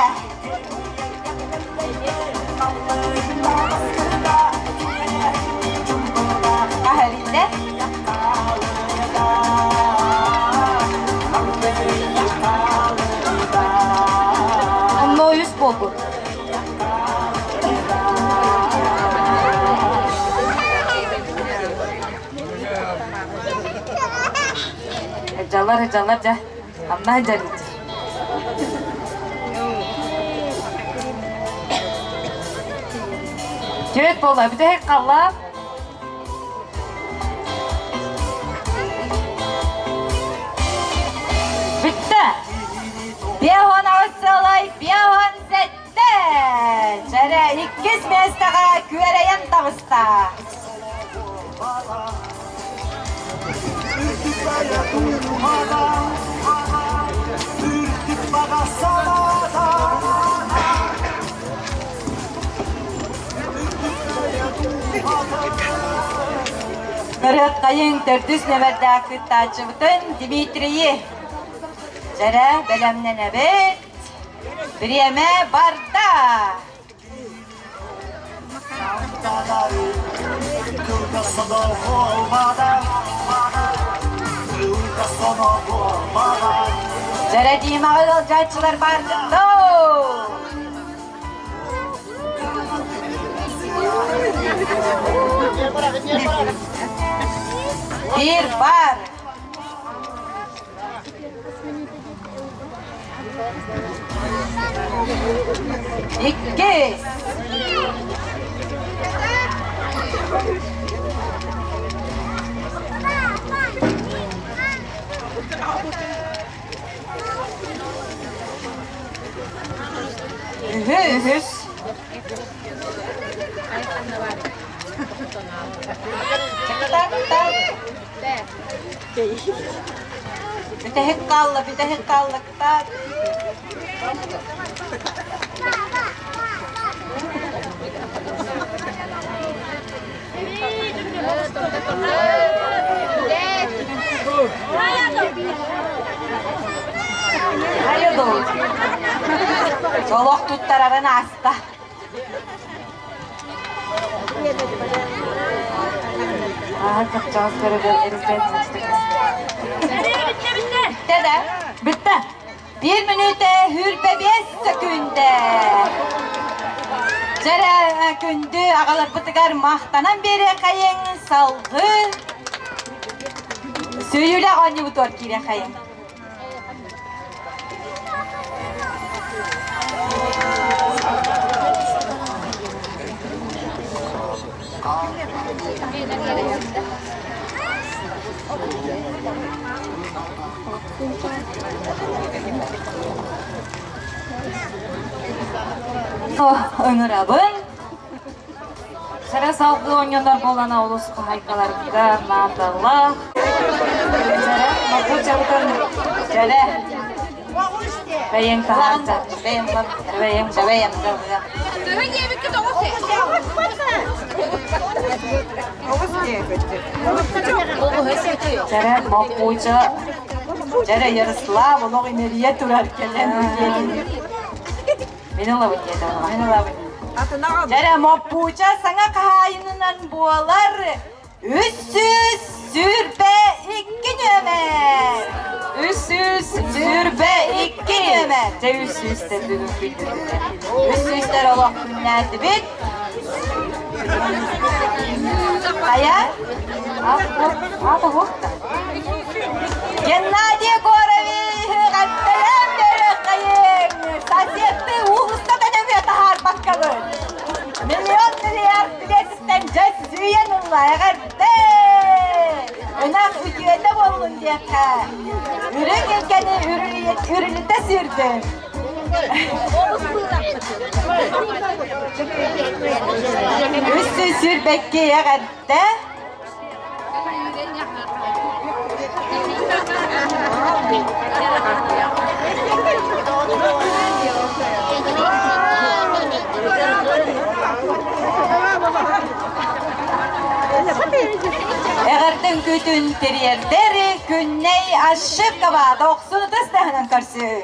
Аһариллэ. Онно үс буолбут. Дьаллар, дьаллар, дьэ. Амна дьарыт. Түөрт буолла, бүтэһик халлаан. Бүттэ. 58 сыалай, 57! Чэрэ, иккис миэстэҕэ күөрэйэн таҕыста. Ырыаххайыҥ төрдүс нүөмэрдээх кыттааччыбытын Дмитрийи. Дьэрэ, бэлэмнэнэбит. Бириэмэ барда! Дьэрэ Димаҕа ыалдьааччылар бааргыт доо! Биир бар. Иккис. Үһү үһүс. Бүтэһик хаалла, бүтэһик хаалла, кытаат. Хайа дуу? Олох туттарарын ааста. Бүттэ да? Бүттэ. Биир мүнүүтэ 25 сөкүүндэ. Дьэрэ күндү аҕаларбытыгар махтанан биэриэхэйиҥ, салгыы сүүйүлэ оонньуубутугар киириэхэйиҥ. Ыҥырабын. Сэрэ салгыы оонньонор буолана олус хаһайкаларга наадалаах. Сэрэ мапучабытын Дьэрэ. бэйэҥ таһаарда. Бэйэм Бэйэҥ бэйэм Сэрэ мапуча Дьэрэ Ярослав олох имэрийэ турар кэлэн Мин ылабын диэтэ Мин ылабын. Дьэрэ Моппууча саҥа хаһаайынынан буолар 322 нүөмэр. 322 нүөмэр. Дьэ үс сүүстэр бүгүн күндүтүлэр. Үс сүүстэр олох күннээтибит. Хайа? Аата уохта. Геннадий Егорович эҕэрдэлээн бөрөххайыҥ! Соседты уулуссата нөҥүө таһаарбаккабыт. Миллион миллиард билиэтиттэн дьэ сүүйэн ылла, эҕэрдэ! Ынах үтүөтэ буоллун диэххэ. Үрүҥ илгэни үрүлүтэ сүүрдүн. 322 эҕэрдэ! Эҕэрдэ үҥкүүтүн тириэрдэр Күннэй Ашшыкова дохсун ытыс таһынан көрсүҥ.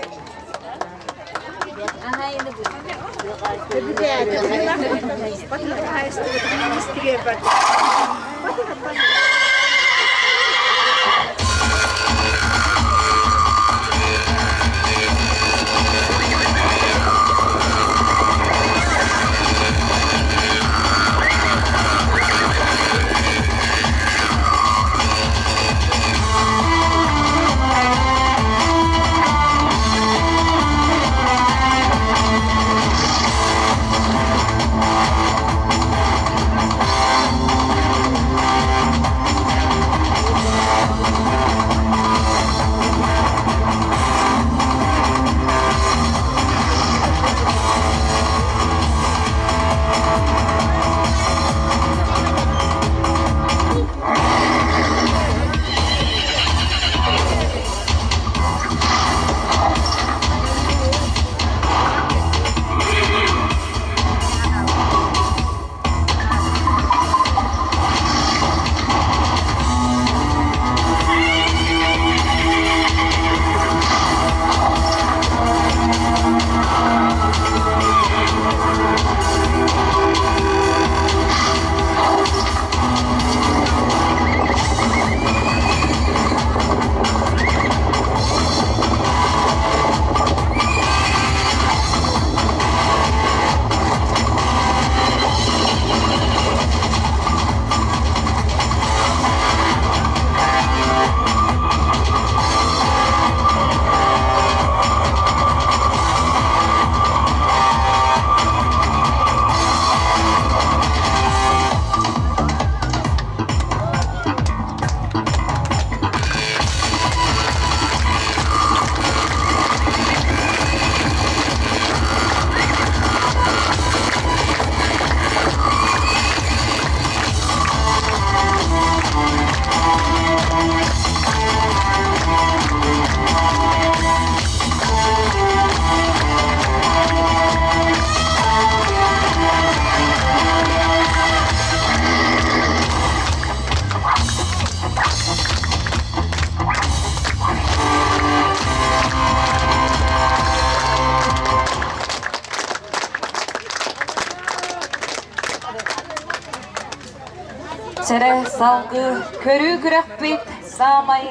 Сэрэ салгыы көрүү күрэхпит саамай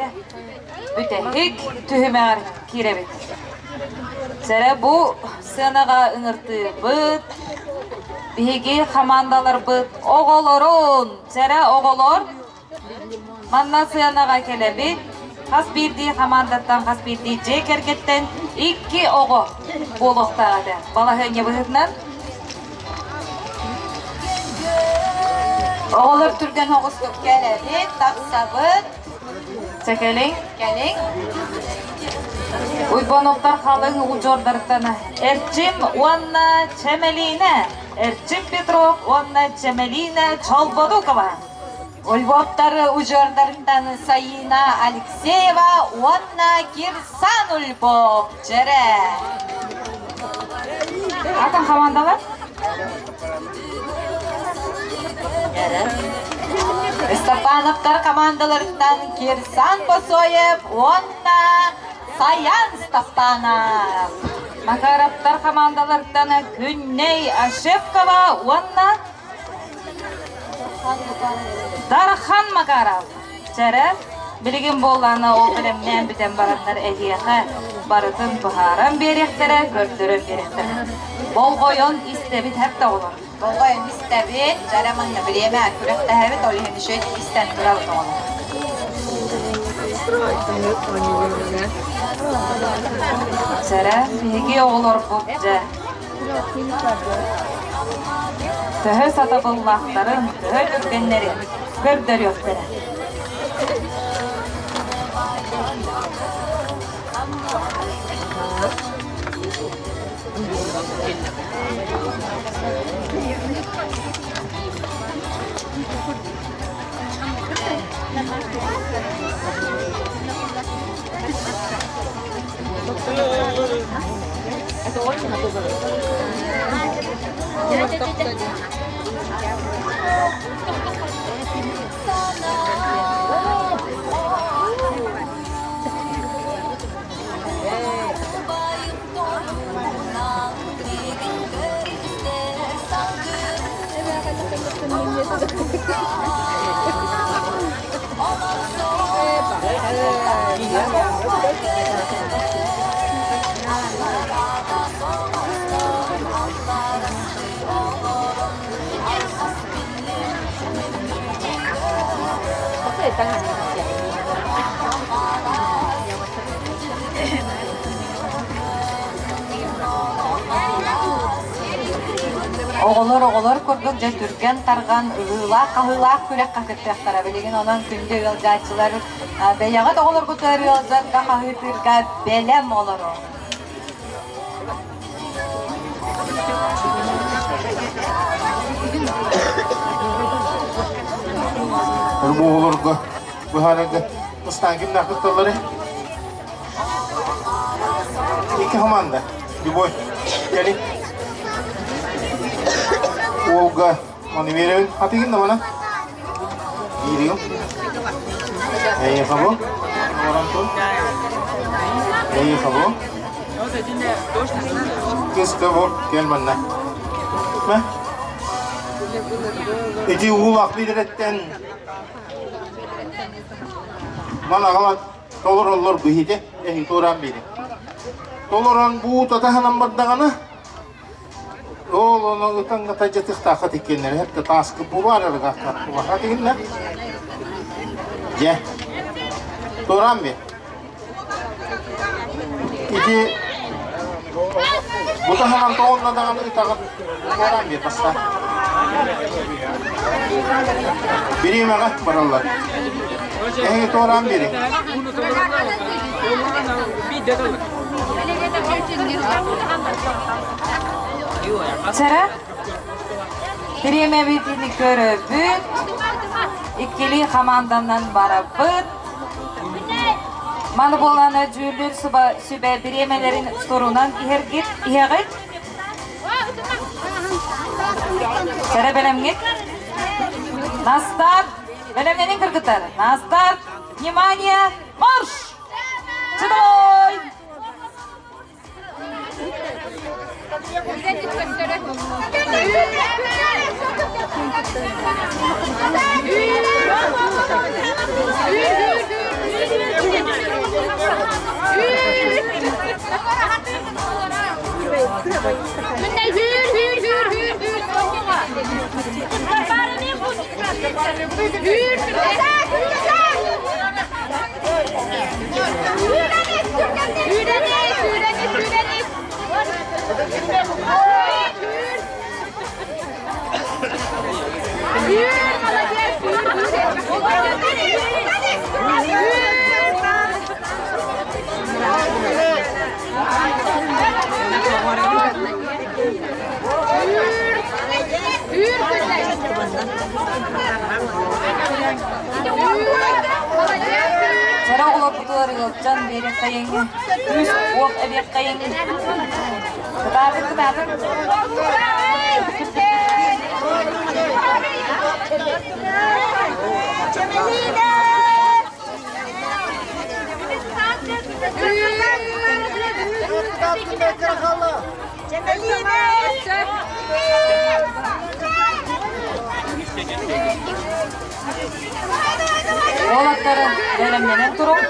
бүтэһик түһүмэҕэр киирэбит. Сэрэ бу сыанаҕа ыҥыртыыбыт биһиги хамаандаларбыт оҕолорун сэрэ оҕолор манна сыанаҕа кэлэбит хас биирдии хамаандаттан хас биирдии дьиэ кэргэттэн икки оҕо буолуохтаах этэ балаһыанньа быһыытынан Оҕолор түргэн оҕустук кэлэбит, тахсабыт. Чэ кэлиҥ. Кэлиҥ. Уйбоновтар халыҥ удьуордарыттан Эрчим уонна Чэмэлиинэ. Эрчим Петров уонна Чэмэлиинэ Чолбодукова. Львовтар удьуордарыттан Саина Алексеева уонна Кирсан Ульбов дьэрэ. Атын хамаандалар? Степановтар командаларыттан Кирсан Босоев уонна Саян Степанов. Макаровтар хамаандаларыттан Күннэй Ашевкова уонна Дархан Макаров. Чэрэ, билигин буоллаана ол бэлэмнээн бүтэн бараннар эһиэхэ барытын быһааран биэриэхтэрэ, көрдөрөн биэриэхтэрэ. Болҕойон истэбит һэп да оҕолор. Болҕойон истэбит, дьэрэ манна бириэмэ күрэхтэһэбит, ол иһин үчүгэй истэн турабыт оҕолор. Чэрэ, биһиги оҕолорбут дьэ Төһө сатабыллаахтарын, төһө түргэннэрин көрдөрүөхтэрэ. Оҕолор оҕолор курдук дьэ түргэн-тарҕан ыһыылаах-хаһыылаах күрэххэ кыттыахтара. Билигин онон күндү ыалдьааччылар бэйэҕит оҕолоргутугар ыалдьарга хаһыытыырга бэлэм олоруҥ. Оҕолорго быһаарарга бастаан кимнээх кытталлары? Икки команда. Любой. Кэлин. Уолга маны биэрэбин. Атыгын да мана. Биириҥ. Эйиэхэ бу. Олорон тур. Эйиэхэ бу. Кыска бу. Кэл манна. Мэ. Ити уулаах биэрэттэн ман аҕалан толороллор быһыыта эһиги туораан биэриҥ. Толорон буута таһынан бардаҕына ол ону ытаҥҥата дьатыахтаахха тиккиэннэр хэттэ тааскы бубаарарга тигиннэ. Дьэ, туораан биэр. Ити бу таһынан тоҕунна даҕаны ытаҕын туораан биэр бастаан. Бириэмэҕэ бараллар. Эһиги туораан биэриҥ. Сара, бириэмэбитин көрөбүт, иккилии хамаанданан барабыт. Маны буолана дьүүллүүр сүбэ бириэмэлэрин сурунан иһэргит, иһэҕит. Сэрэ бэлэмҥит? На старт! Бэлэмнэнин кыргыттар! На старт! Внимание! Марш! Сюда! Чара оҕолорбутугар ыалдьан биэриэххэйиҥ, күүс-уох эбиэххэйиҥ. Кытаатыҥ, кытаатыҥ! Уолаттары бэлэмнэнэн туруҥ.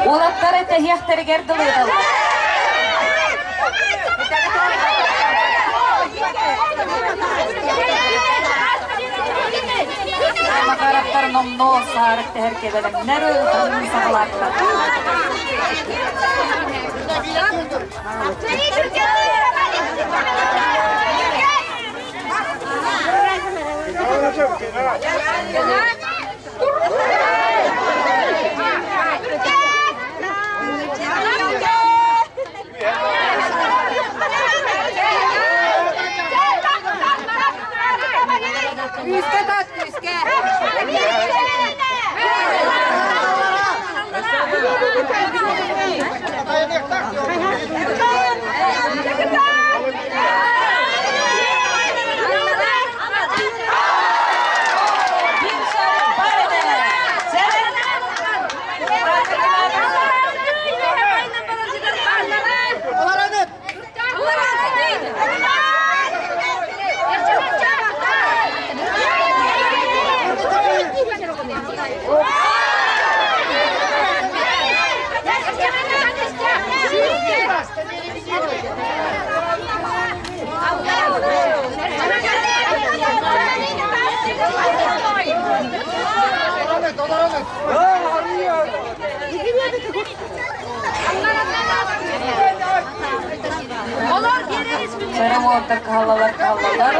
Уолаттар этэһиэхтэригэр дылы ыталлар. Макаровтар номнуо саарык тэһэргэ бэлэмнэр ытан саҕалааттар. Күүскэ тат, күүскэ! Сэрэ уолаттар кыһаллалар кыһаллалар.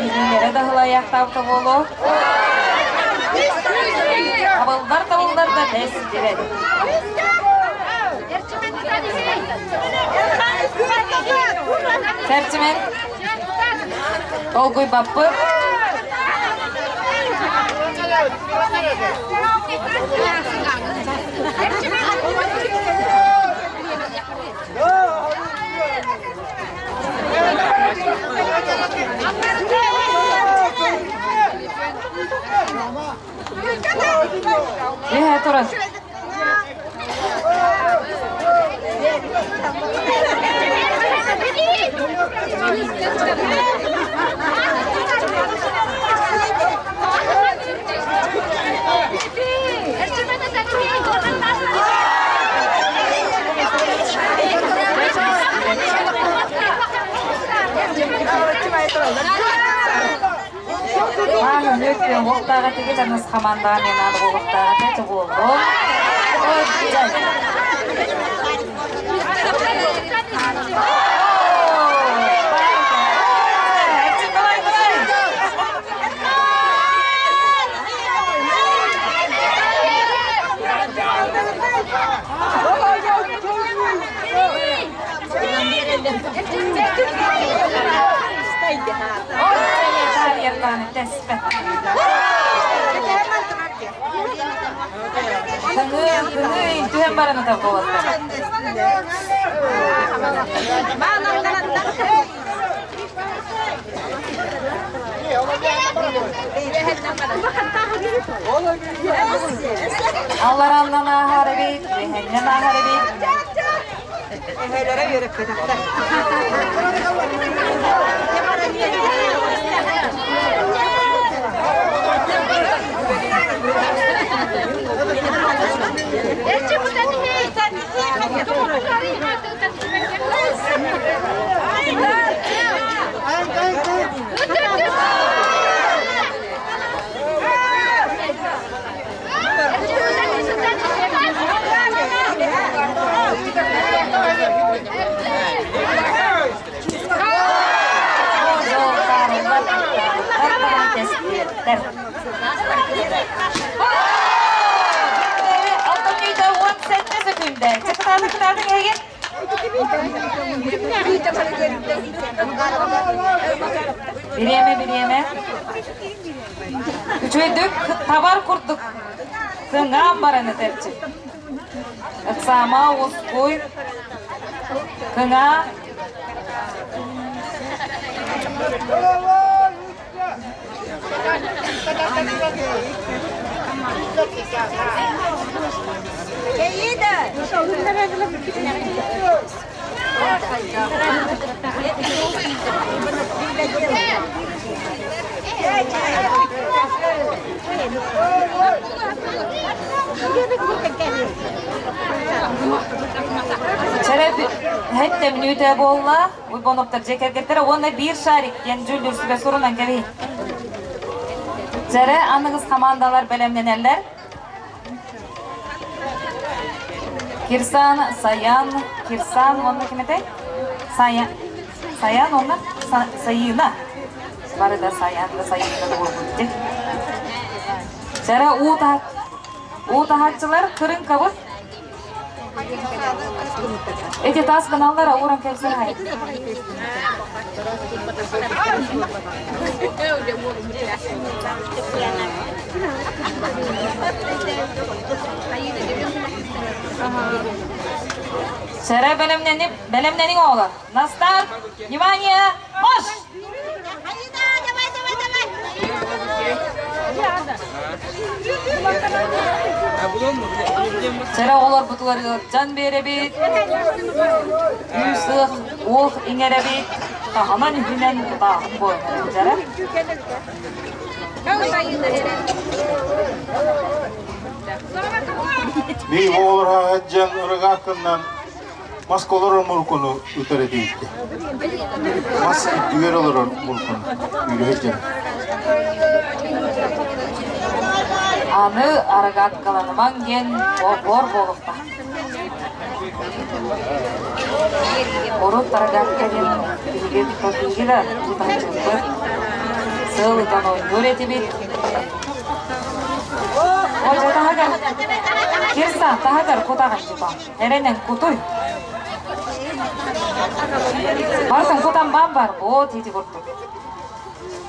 Илиилэрэ да ыһылайаахтаабыта буолуо. Табыллар табыллар да тэс дибэт. Сэрчимэн толгуйбаппыт. Үһэ туран. Аһын өттүн уохтааҕа тигит аныс хамаандаҕа мен аады буолуохтааҕа этэ буоллун. Түһэн баран ытар буолаттар. Аллараннан ааһар эбит, үөһэннэн ааһар эбит. Эһэлэрэ үөрэппэтэхтэр. кэргэттэр. Алтынньыйда 17 сөкүүндэ. Чакытааны кытаатын эһиги. Бириэмэ, бириэмэ. Үчүгэйдик табар курдук кыҥаан баран этэрчи. Ыксаама ускуй, кыҥаа. Чэрэ һэттэ мүнүүтэ буолла. Уйбоновтар дьиэ кэргэттэрэ уонна биир шарик диэн дьүүллүүр сүбэ сурунан кэбиһин. Чэрэ аныгыс хамаандалар бэлэмнэнэллэр. Кирсан, Саян, Кирсан уонна ким этэй? Саян, Саян уонна Сайыына. Бары да Саян да Сайыына да буолбут дии. Чэрэ уу таһа уу таһааччылар кырыҥкабыт. Эти тас гыналлар ууран кэлсэр хай. Сэрэ бэлэмнэнип, бэлэмнэниҥ оҕолор. На старт! Внимание! Марш! Сэрэ оҕолорбутугар ыалдьан биэрэбит, күүс ыах, уох иҥэрэбит, таһынан үһүнэн тутааһын буолан дьара. Мин оҕолор дьан ырыгааккыннан Маска олорор муркуну ытар этийтэ. Мас үрдүгэр олорор муркуну үлэһит дьон. Аны арыгаткаланымаҥ диэн бор буолуохтаах. Урут арыгатка диэн биһиги биһиги да тутааччыбыт. Сыл ытан оонньуур этибит. Ой, таһыгар. Кирса, таһыгар кутаҕын типа. Эрэнэн кутуй. Барытын кутан баан бар, вот ити курдук.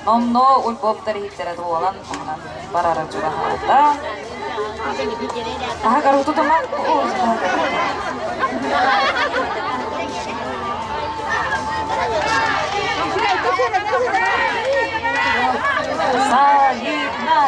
Номно Ульбоптар иһиттэрэ дуолан туһунан барара чугаһаата. Таһыгар утутума. Сайына.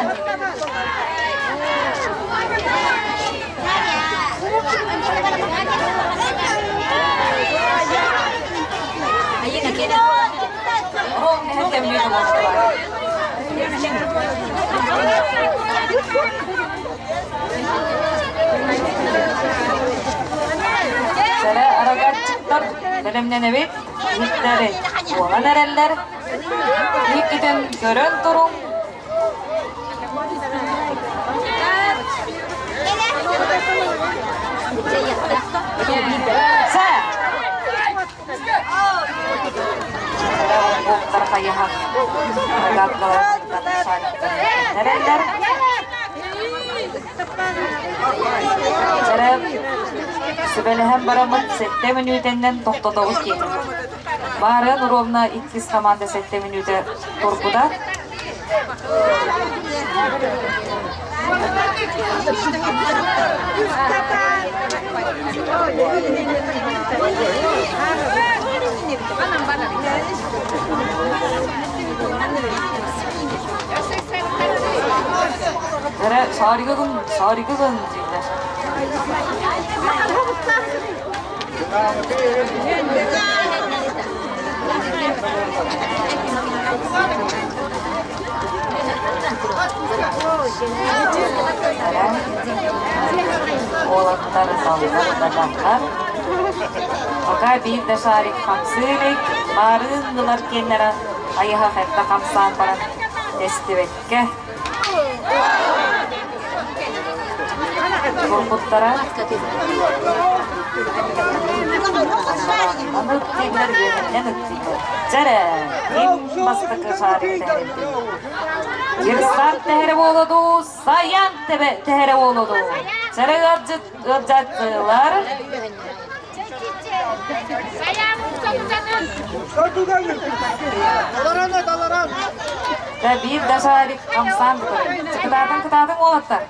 Сэрэ арагаччыттар бэлэмнэнэбит, иһиттэри буолан эрэллэр. Иһиккитин көрөн туруҥ, Сүбэлэһэн бараммыт сэттэ мүнүүтэннэн тохтотобут диэтим. Баарыан ровно иккис команда сэттэ мүнүүтэ турбута. Эрэ саарыгын саарыгын дииллэр. Уолаттар саллар бадахтар. Пока биир да шарик хамсыы илик, маарыын ылар киэннэрэ айыһах эрдэ хамсаан баран тэстибэккэ Турбуттара. Аны ыттыылар үөһэннэн ыттыылар. Дьэрэ, ким бастакы шарик тэһэрбит? Кирсан тэһэрэ буолуо дуу, Саян тэһэрэ буолуо дуу? Сэрэ ыалдьыт ыалдьааттыылар. Да биир да шарик хамсаан Кытаатан кытаатан уолаттар.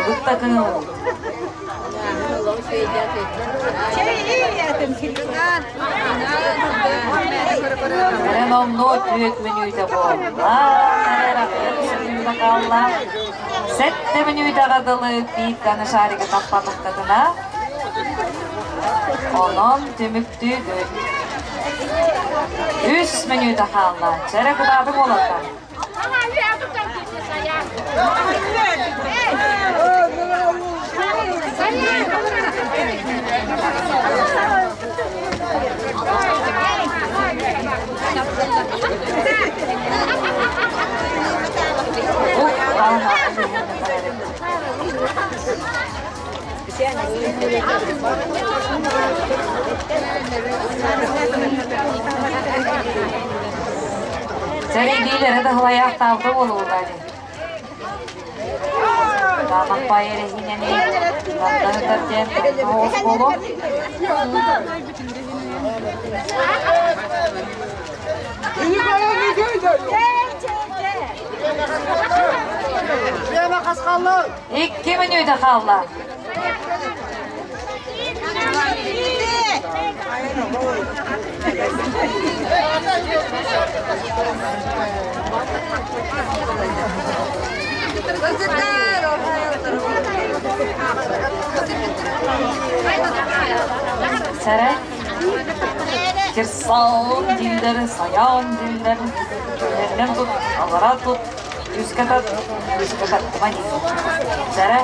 Бытта кыҥыл. Эрэн онно түөт мүнүүтэ буолла. Хаалла. Сэттэ мүнүүтэҕэ дылы пиикканы шаригы таппатахтарына, онон түмүктүүгүт. Үс мүнүүтэ хаалла. Чэрэ кытааты буолата. Сэрэйдиилэрэ да һылайаахтаабыта буолуоҕа дии. Таамахпай эрэһиинэни тардан ытар диэн оҕус буолуо. Икки мүнүүтэ хаалла. Сэрэ Кирсан дииллэр, Саян дииллэр, Түһэринэн тут, алара тут, үскэ тат, үскэ таттыма дииллэр. Сэрэ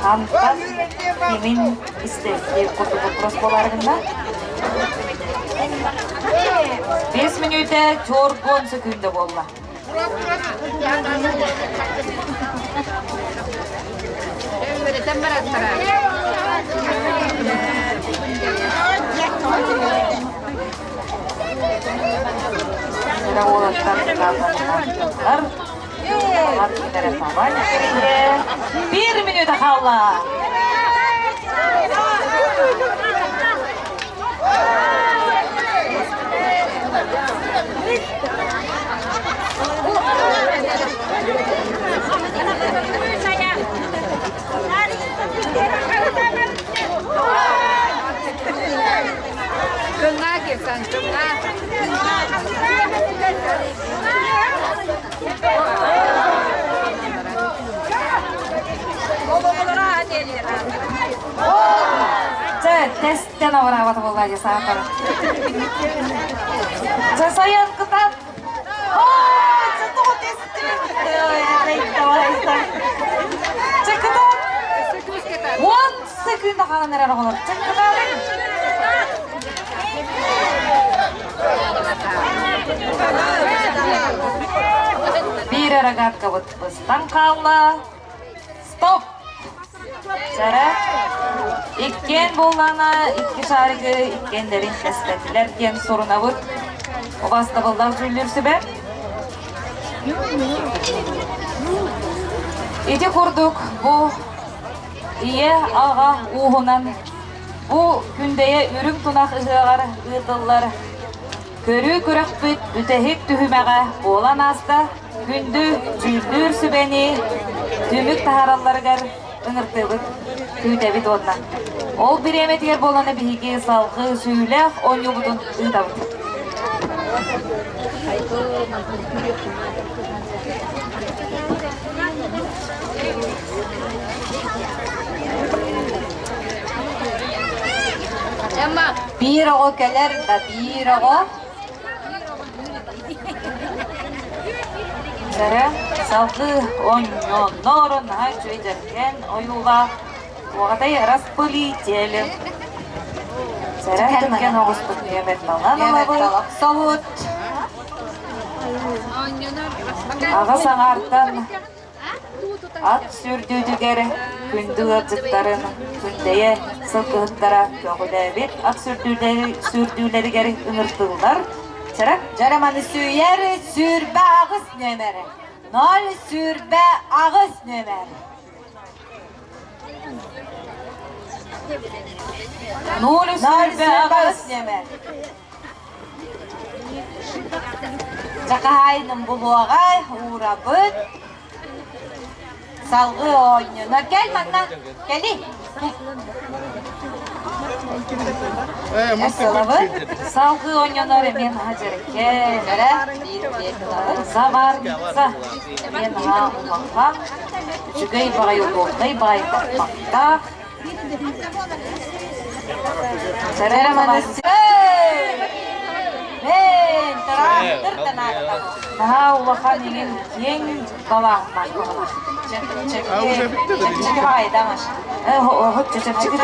Хантан кимин истэ курдук вопрос буолаарыгында. Бес мүнүүтэ чоргон сөкүүндэ буолла. Уолаттар Биир мүнүүтэ хаалла. Кыҥаа кирсан, кыҥаа. Чэ, тестен абыраабата буолла дии саатар. Чэ, сайын кытат. Чэ, тоҕо Чэ, кытат. 10 секунда хаалан эрэр оҕолор. Чэ, кытаатыҥ. Биир рогаткабыт быстан хаалла. Стоп! Сара, иккиэн буоллаҕына икки шаригы иккиэннэрин тэстэтилэр диэн сурунабыт. Убастабыллаах дьүүллүүр сүбэ. Ити курдук бу ийэ аҕа ууһунан Бу Күндэйэ үрүҥ тунах ыһыаҕар ыытыллар көрүү күрэхпит бүтэһик түһүмэҕэ буолан ааста. Күндү дьүүллүүр сүбэни түмүк таһааралларыгар ыҥыртыыбыт, күүтэбит уонна ол бириэмэтигэр буолана биһиги салгыы сүүлээх оонньуубутун ыытабыт. Биир оҕо кэлэр да биир оҕо. Сэрэ салгыы онньоннору наһаа үчүгэй дьэргэн ойуулаах уоҕатай распылитель. Сэрэ түргэн оҕуспут нүөмэр талан ылабыт. Солут. Аҕа саҥаартан. Ат сүүрдүүтүгэр күндү ыалдьыттарын Күндэйэ сылгыһыттара көҕүлээбит ат сүүрдүүлэригэр ыҥыртыллар. Чара Дьараманы сүүйэр 28 нүөмэр. 0 28 нүөмэр. 0 0 28 нүөмэр. Чакаһайным булуоҕа уурабыт. Салгыы оонньуна. Кэл манна, кэли. Сылабыт. Салгыы оонньонор эмиэ наһаа дьэрэкэ. Эрэ, биир биир Заварница эмиэ наһаа улахан. Үчүгэй баҕайы удобнай баҕайы таппахтаах. Эрэ маны Мен тыраахтыр да наада. Наһаа улахан иҥин киэҥ далааһыннаах баҕалаах. Чэпчэки баҕайы да машина. Чэпчэки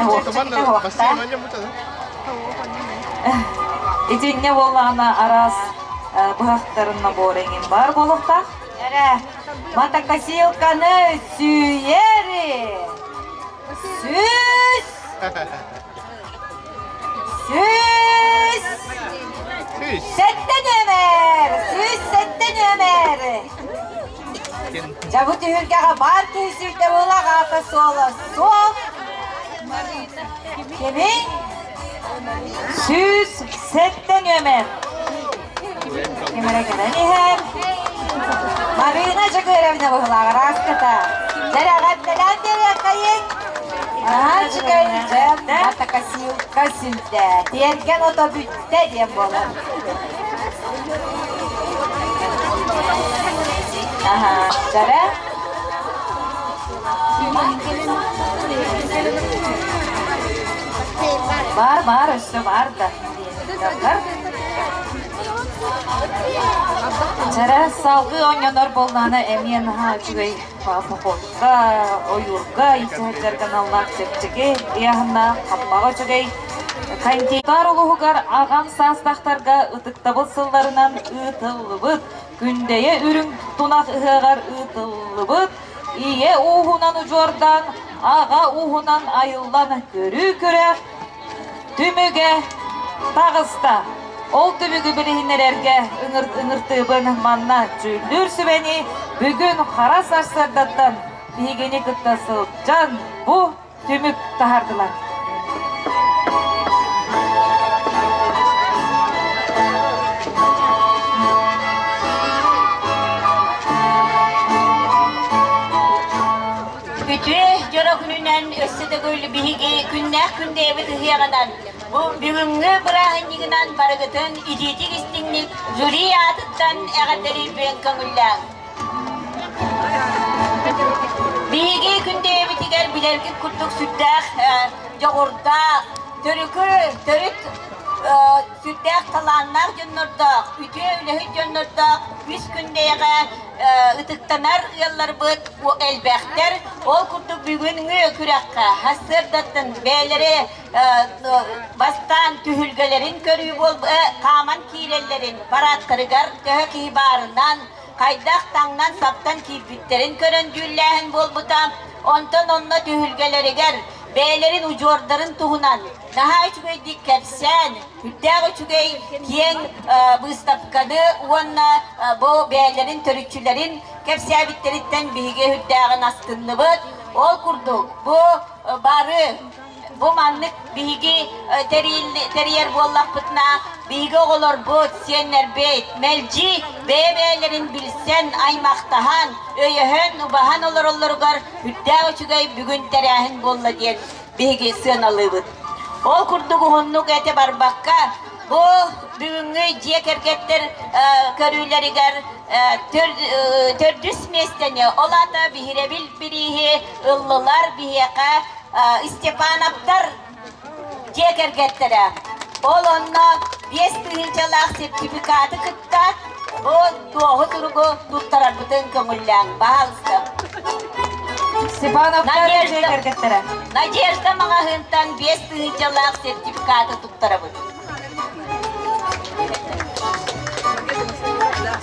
Итиннэ буоллаҕына араас быһахтарын набора иҥин баар буолуохтаах. Эрэ, мотокосилканы сүүйэри. Сүүс! 107 нүөмэр! 107 нүөмэр! Дьэ бу түһүлгэҕэ баар киһи сүүрдэ буолах аата суола суох. Кимий? 107 нүөмэр. Ким эрэ кэлэн иһэр. Марина Дьөгүөрэбинэ быһылааҕа ырааската. Дьэрэҕэттэлээн биэриэххэйиҥ. Аһаачыкай дьэ мотокосилка сүлдэ. Тиэргэн ото бүттэ диэн буолар. Аха, дьэрэ. Бар, бар, өссө бар да. Чара салгыы оонньонор буоллаҕына эмиэ наһаа үчүгэй походка, ойуурга иитиһэрдэргэ аналлаах чэпчэки ыйааһыннаах хаппаҕа үчүгэй. Хантиитар улууһугар аҕам саастаахтарга ытыктабыл сылларынан ыытыллыбыт, Күндэйэ үрүҥ тунах ыһыаҕар ыытыллыбыт, ийэ ууһунан удьуордаан, аҕа ууһунан айыллан көрүү күрэх Түмүгэ таҕыста. Ол түмүгү билиһиннэрэргэ ыҥыртыыбын манна дьүүллүүр сүбэни бүгүн хара сарсыардаттан биһигини кытта сылдьан бу түмүк таһардылар. Үтүө дьоро күнүнэн өссө төгүл биһиги күннээх күндэйэбит ыһыаҕынан бу бүгүҥҥү бырааһынньыгынан барыгытын итиитик истиҥник жюри аатыттан эҕэрдэлиирбин көҥүллээҥ. Биһиги күндэйэбитигэр билэргит курдук сүрдээх дьоҕурдаах, төрүкү төрүт сүрдээх талааннаах дьоннордоох, үтүө үлэһит дьоннордоох үс күндэйэҕэ ытыктанар ыалларбыт элбэхтэр. Ол курдук бүгүҥҥү күрэххэ сарсыардаттан бэйэлэри бастаан түһүлгэлэрин көрүү хааман киирэллэрин парадтарыгар төһө киһи баарынан, хайдах таҥнан-саптан киирбиттэрин көрөн дьүүллээһин буолбута. Онтон онно түһүлгэлэригэр бэйэлэрин удьуордарын туһунан наһаа үчүгэйдик кэпсээн, үрдээх үчүгэй киэҥ быыстапканы уонна бу бэйэлэрин төрүччүлэрин кэпсээбиттэриттэн биһиги үрдээҕин астынныбыт. Ол курдук бу бары бу маннык биһиги тэрийэр буоллахпытына, биһиги оҕолорбут, сиэннэрбит мэлдьи бэйэ-бэйэлэрин билсэн, аймахтаһан, өйөһөн, убаһан олороллоругар үрдээх үчүгэй бүгүн тэрээһин буолла диэн биһиги сыаналыыбыт. Ол курдук уһуннук этэ барбакка, бу бүгүҥҥү дьиэ кэргэттэр көрүүлэригэр төрдүс миэстэни, ол аата биһирэбил бирииһи ыллылар биһиэхэ Степановтар дьиэ кэргэттэрэ. Ол онно 5 тыһыынчалаах сертификаты кытта бу туоһу суругу туттарарбытын көҥүллээҥ, баһаалыста. Степановтар дьиэ кэргэттэрэ. Надежда маҕаһыынтан 5 тыһыынчалаах сертификаты туттарабыт.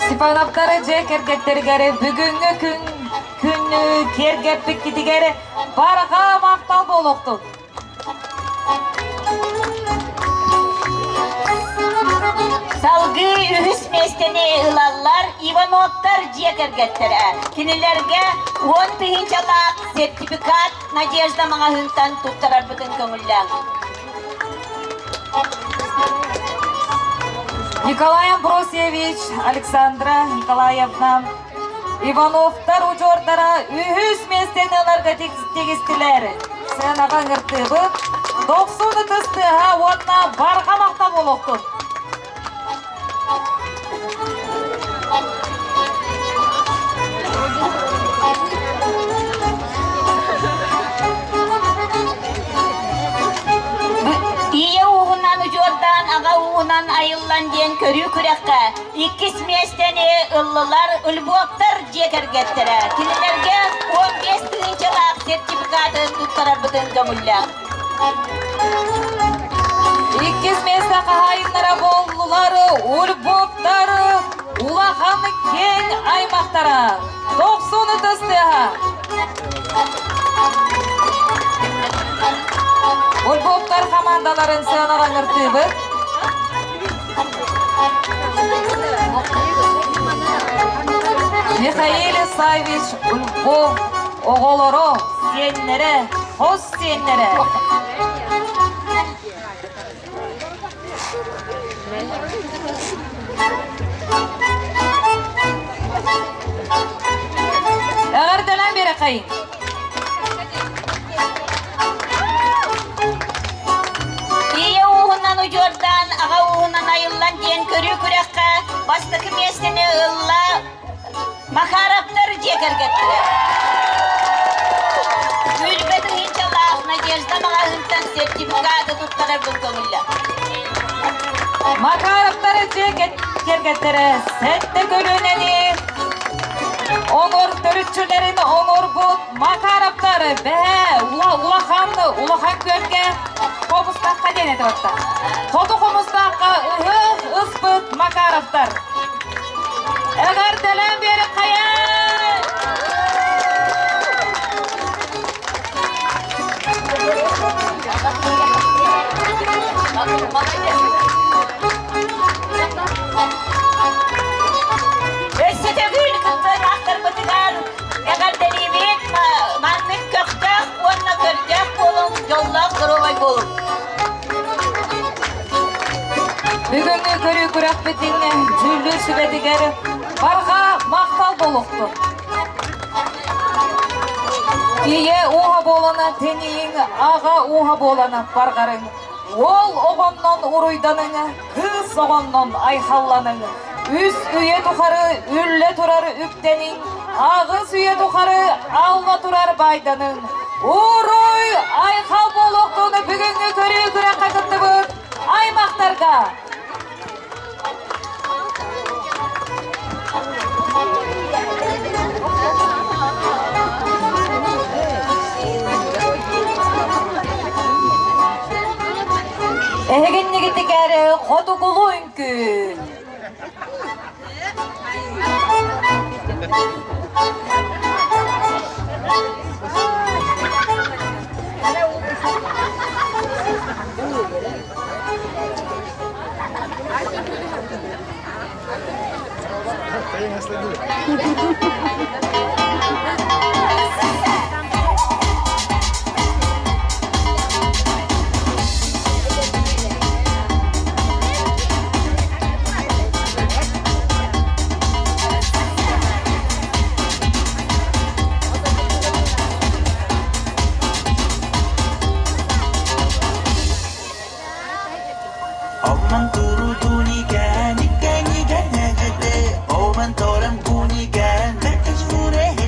Степановтар дьиэ кэргэттэригэр бүгүҥҥү күн. күнү киэргэппиккитигэр барҕа махтал буолуохтун! Салгыы үһүс миэстэни ылаллар Ивановтар дьиэ кэргэттэрэ. Кинилэргэ 10 тыһыынчалаах сертификат Надежда маҕаһыынтан туттарарбытын көҥүллээҥ. Николай Амбросьевич, Александра Николаевна Ивановтар удьуордара үһүс миэстэни ыларга тигистилэр. Сыанаҕа ыҥыртыыбыт, дохсун ытыс тыаһа уонна барҕа махтал буолуохтун! Ийэ ууһунан удьуордаан, аҕа ууһунан айыллан диэн көрүү күрэххэ иккис миэстэни ыллылар Львовтар дьиэ кэргэттэрэ. Кинилэргэ 15 тыһыынчалаах сертификаты туттарарбытын көҥүллээх. Иккис миэстэ хаһаайыннара буоллулар Ульбуктар улахан киэҥ аймахтара. Тохсун ытыс тыаһа. Ульбуктар хамаандаларын сыанаҕа ыҥыртыыбыт. Михаил Исаевич Ульбов оҕолоро, сиэннэрэ, хос сиэннэрэ. Эҕэрдэлээн биэрэххэй! Ийэ ууһунан удьуордаан, аҕа ууһунан айыллан диэн көрүү күрэххэ бастакы миэстэни ылла Махаровтар дьиэ кэргэттэрэ. Сүүрбэ тыһыынчалаах Надежда маҕаһыынтан сертификаты туттарарбын көҥүллэ. Макаровтар дьиэ кэргэттэрэ сэттэ көлүөнэни оҥор төрүччүлэрин оҥорбут Макаровтар бэһэ улахан улахан күөлгэ хомустаахха диэн этэ батта. Хоту хомустаахха ыһыах ыспыт Макаровтар. Эҕэрдэлээн биэрик хайа! Өссө төгүл кыттыылаахтарбытыгар эҕэрдэлиибит, маннык көхтөөх уонна көрдөөх буолуҥ, дьоллоох доруобай буолуҥ! Бүгүҥҥү көрүү күрэхпитин дьүүллүүр сүбэтигэр барҕа махтал буолуохтун. Ийэ ууһа буолана тэнийиҥ, аҕа ууһа буолана барҕарыҥ. Уол оҕоннон уруйданыҥ, кыыс оҕоннон айхалланыҥ. Үс үйэ тухары үллэ турар үптэниҥ, аҕыс үйэ тухары алла турар байданыҥ. Уруй айхал буолуохтун бүгүҥҥү көрүү күрэххэ кыттыбыт аймахтарга! Эһигиннигитигэр хотугулуу үҥкүү. Omman turutunikan, ikan ikan negete, oman toram kunikan, mekas fure.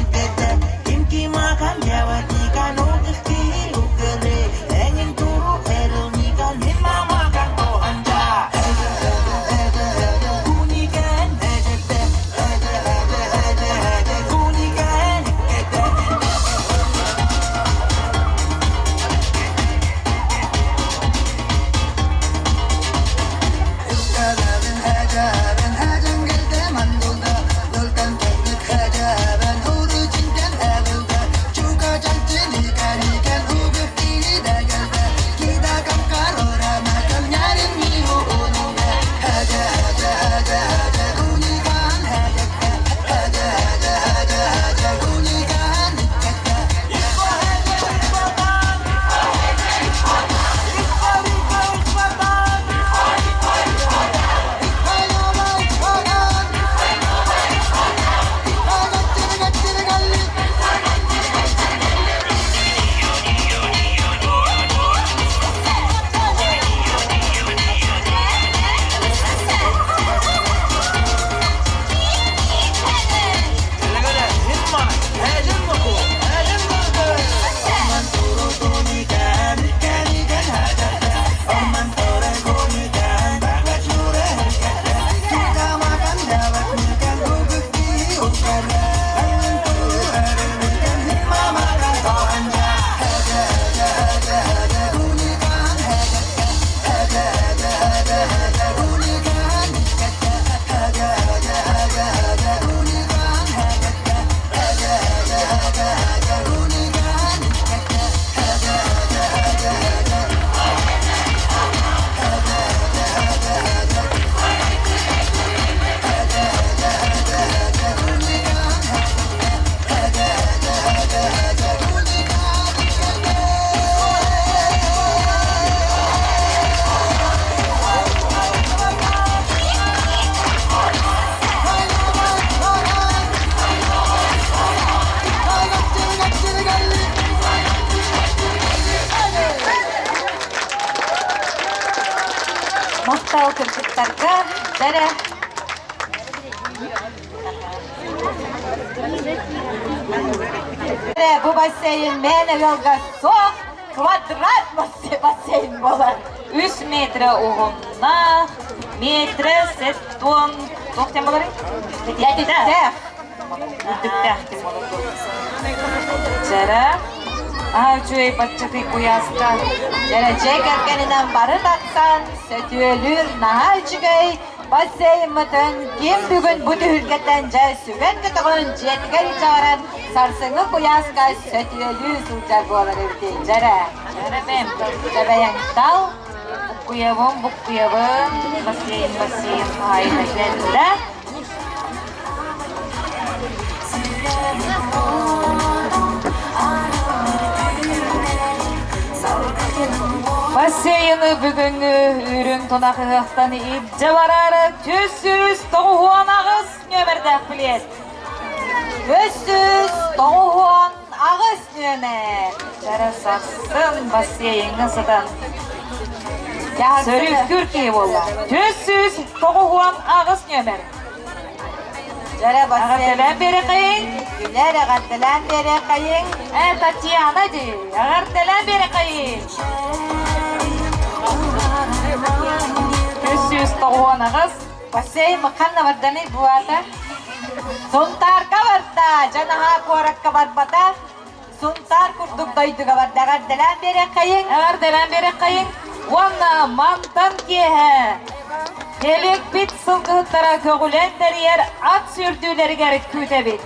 кыттарга дьэрэ Бу бассейн мээнэ ыалга суох квадрат бассейн буолар. Үс метрэ уһуннаах, метрэ сеттуон туох диэн буоларый? Этиттээх. Үрдүктээх диэн буолар. Дьэрэ. Аа үчүгэй баччатый куйааска. Дьэрэ дьиэ кэргэнинэн бары тахсан сөтүөлүүр наһаа үчүгэй Бассейммытын ким бүгүн бу түһүлгэттэн дьэ сүгэн-көтөҕөн дьиэтигэр илдьэ сарсыҥҥы куйааска сөтүөлүү сылдьар буолар эбитий дьэрэ. Дьэрэбэм. Дьэбэйэҥ тал. Буккуйабын, буккуйабын, бассейн, бассейн хаһаайына кэллэ. Бассейны бүгүҥҥү үрүҥ тунах ыһыахтан илдьэ бараары 398 нүөмэрдээх билиэт. 398 нүөмэр. Чара сарсын бассейҥҥа сытан сөрүккүр киһи буолла. 398 нүөмэр. Дьэрэ Эҕэрдэлээн биэрэхэйиҥ. Күлэр эҕэрдэлээн биэрэхэйиҥ. Ээ, Татьяна дии. Эҕэрдэлээн биэрэхэйиҥ. 398. Бассейн ханна барданый буата? Сунтаарга барда, дьанаһаа куоракка барбата. Сунтаар курдук дойдуга барда. Эҕэрдэлээн биэрэхэйиҥ. Эҕэрдэлээн биэрэхэйиҥ. Уонна мантан киэһэ Нэһилиэкпит сылгыһыттара көҕүлээн тэрийэр ат сүүрдүүлэригэр күүтэбит.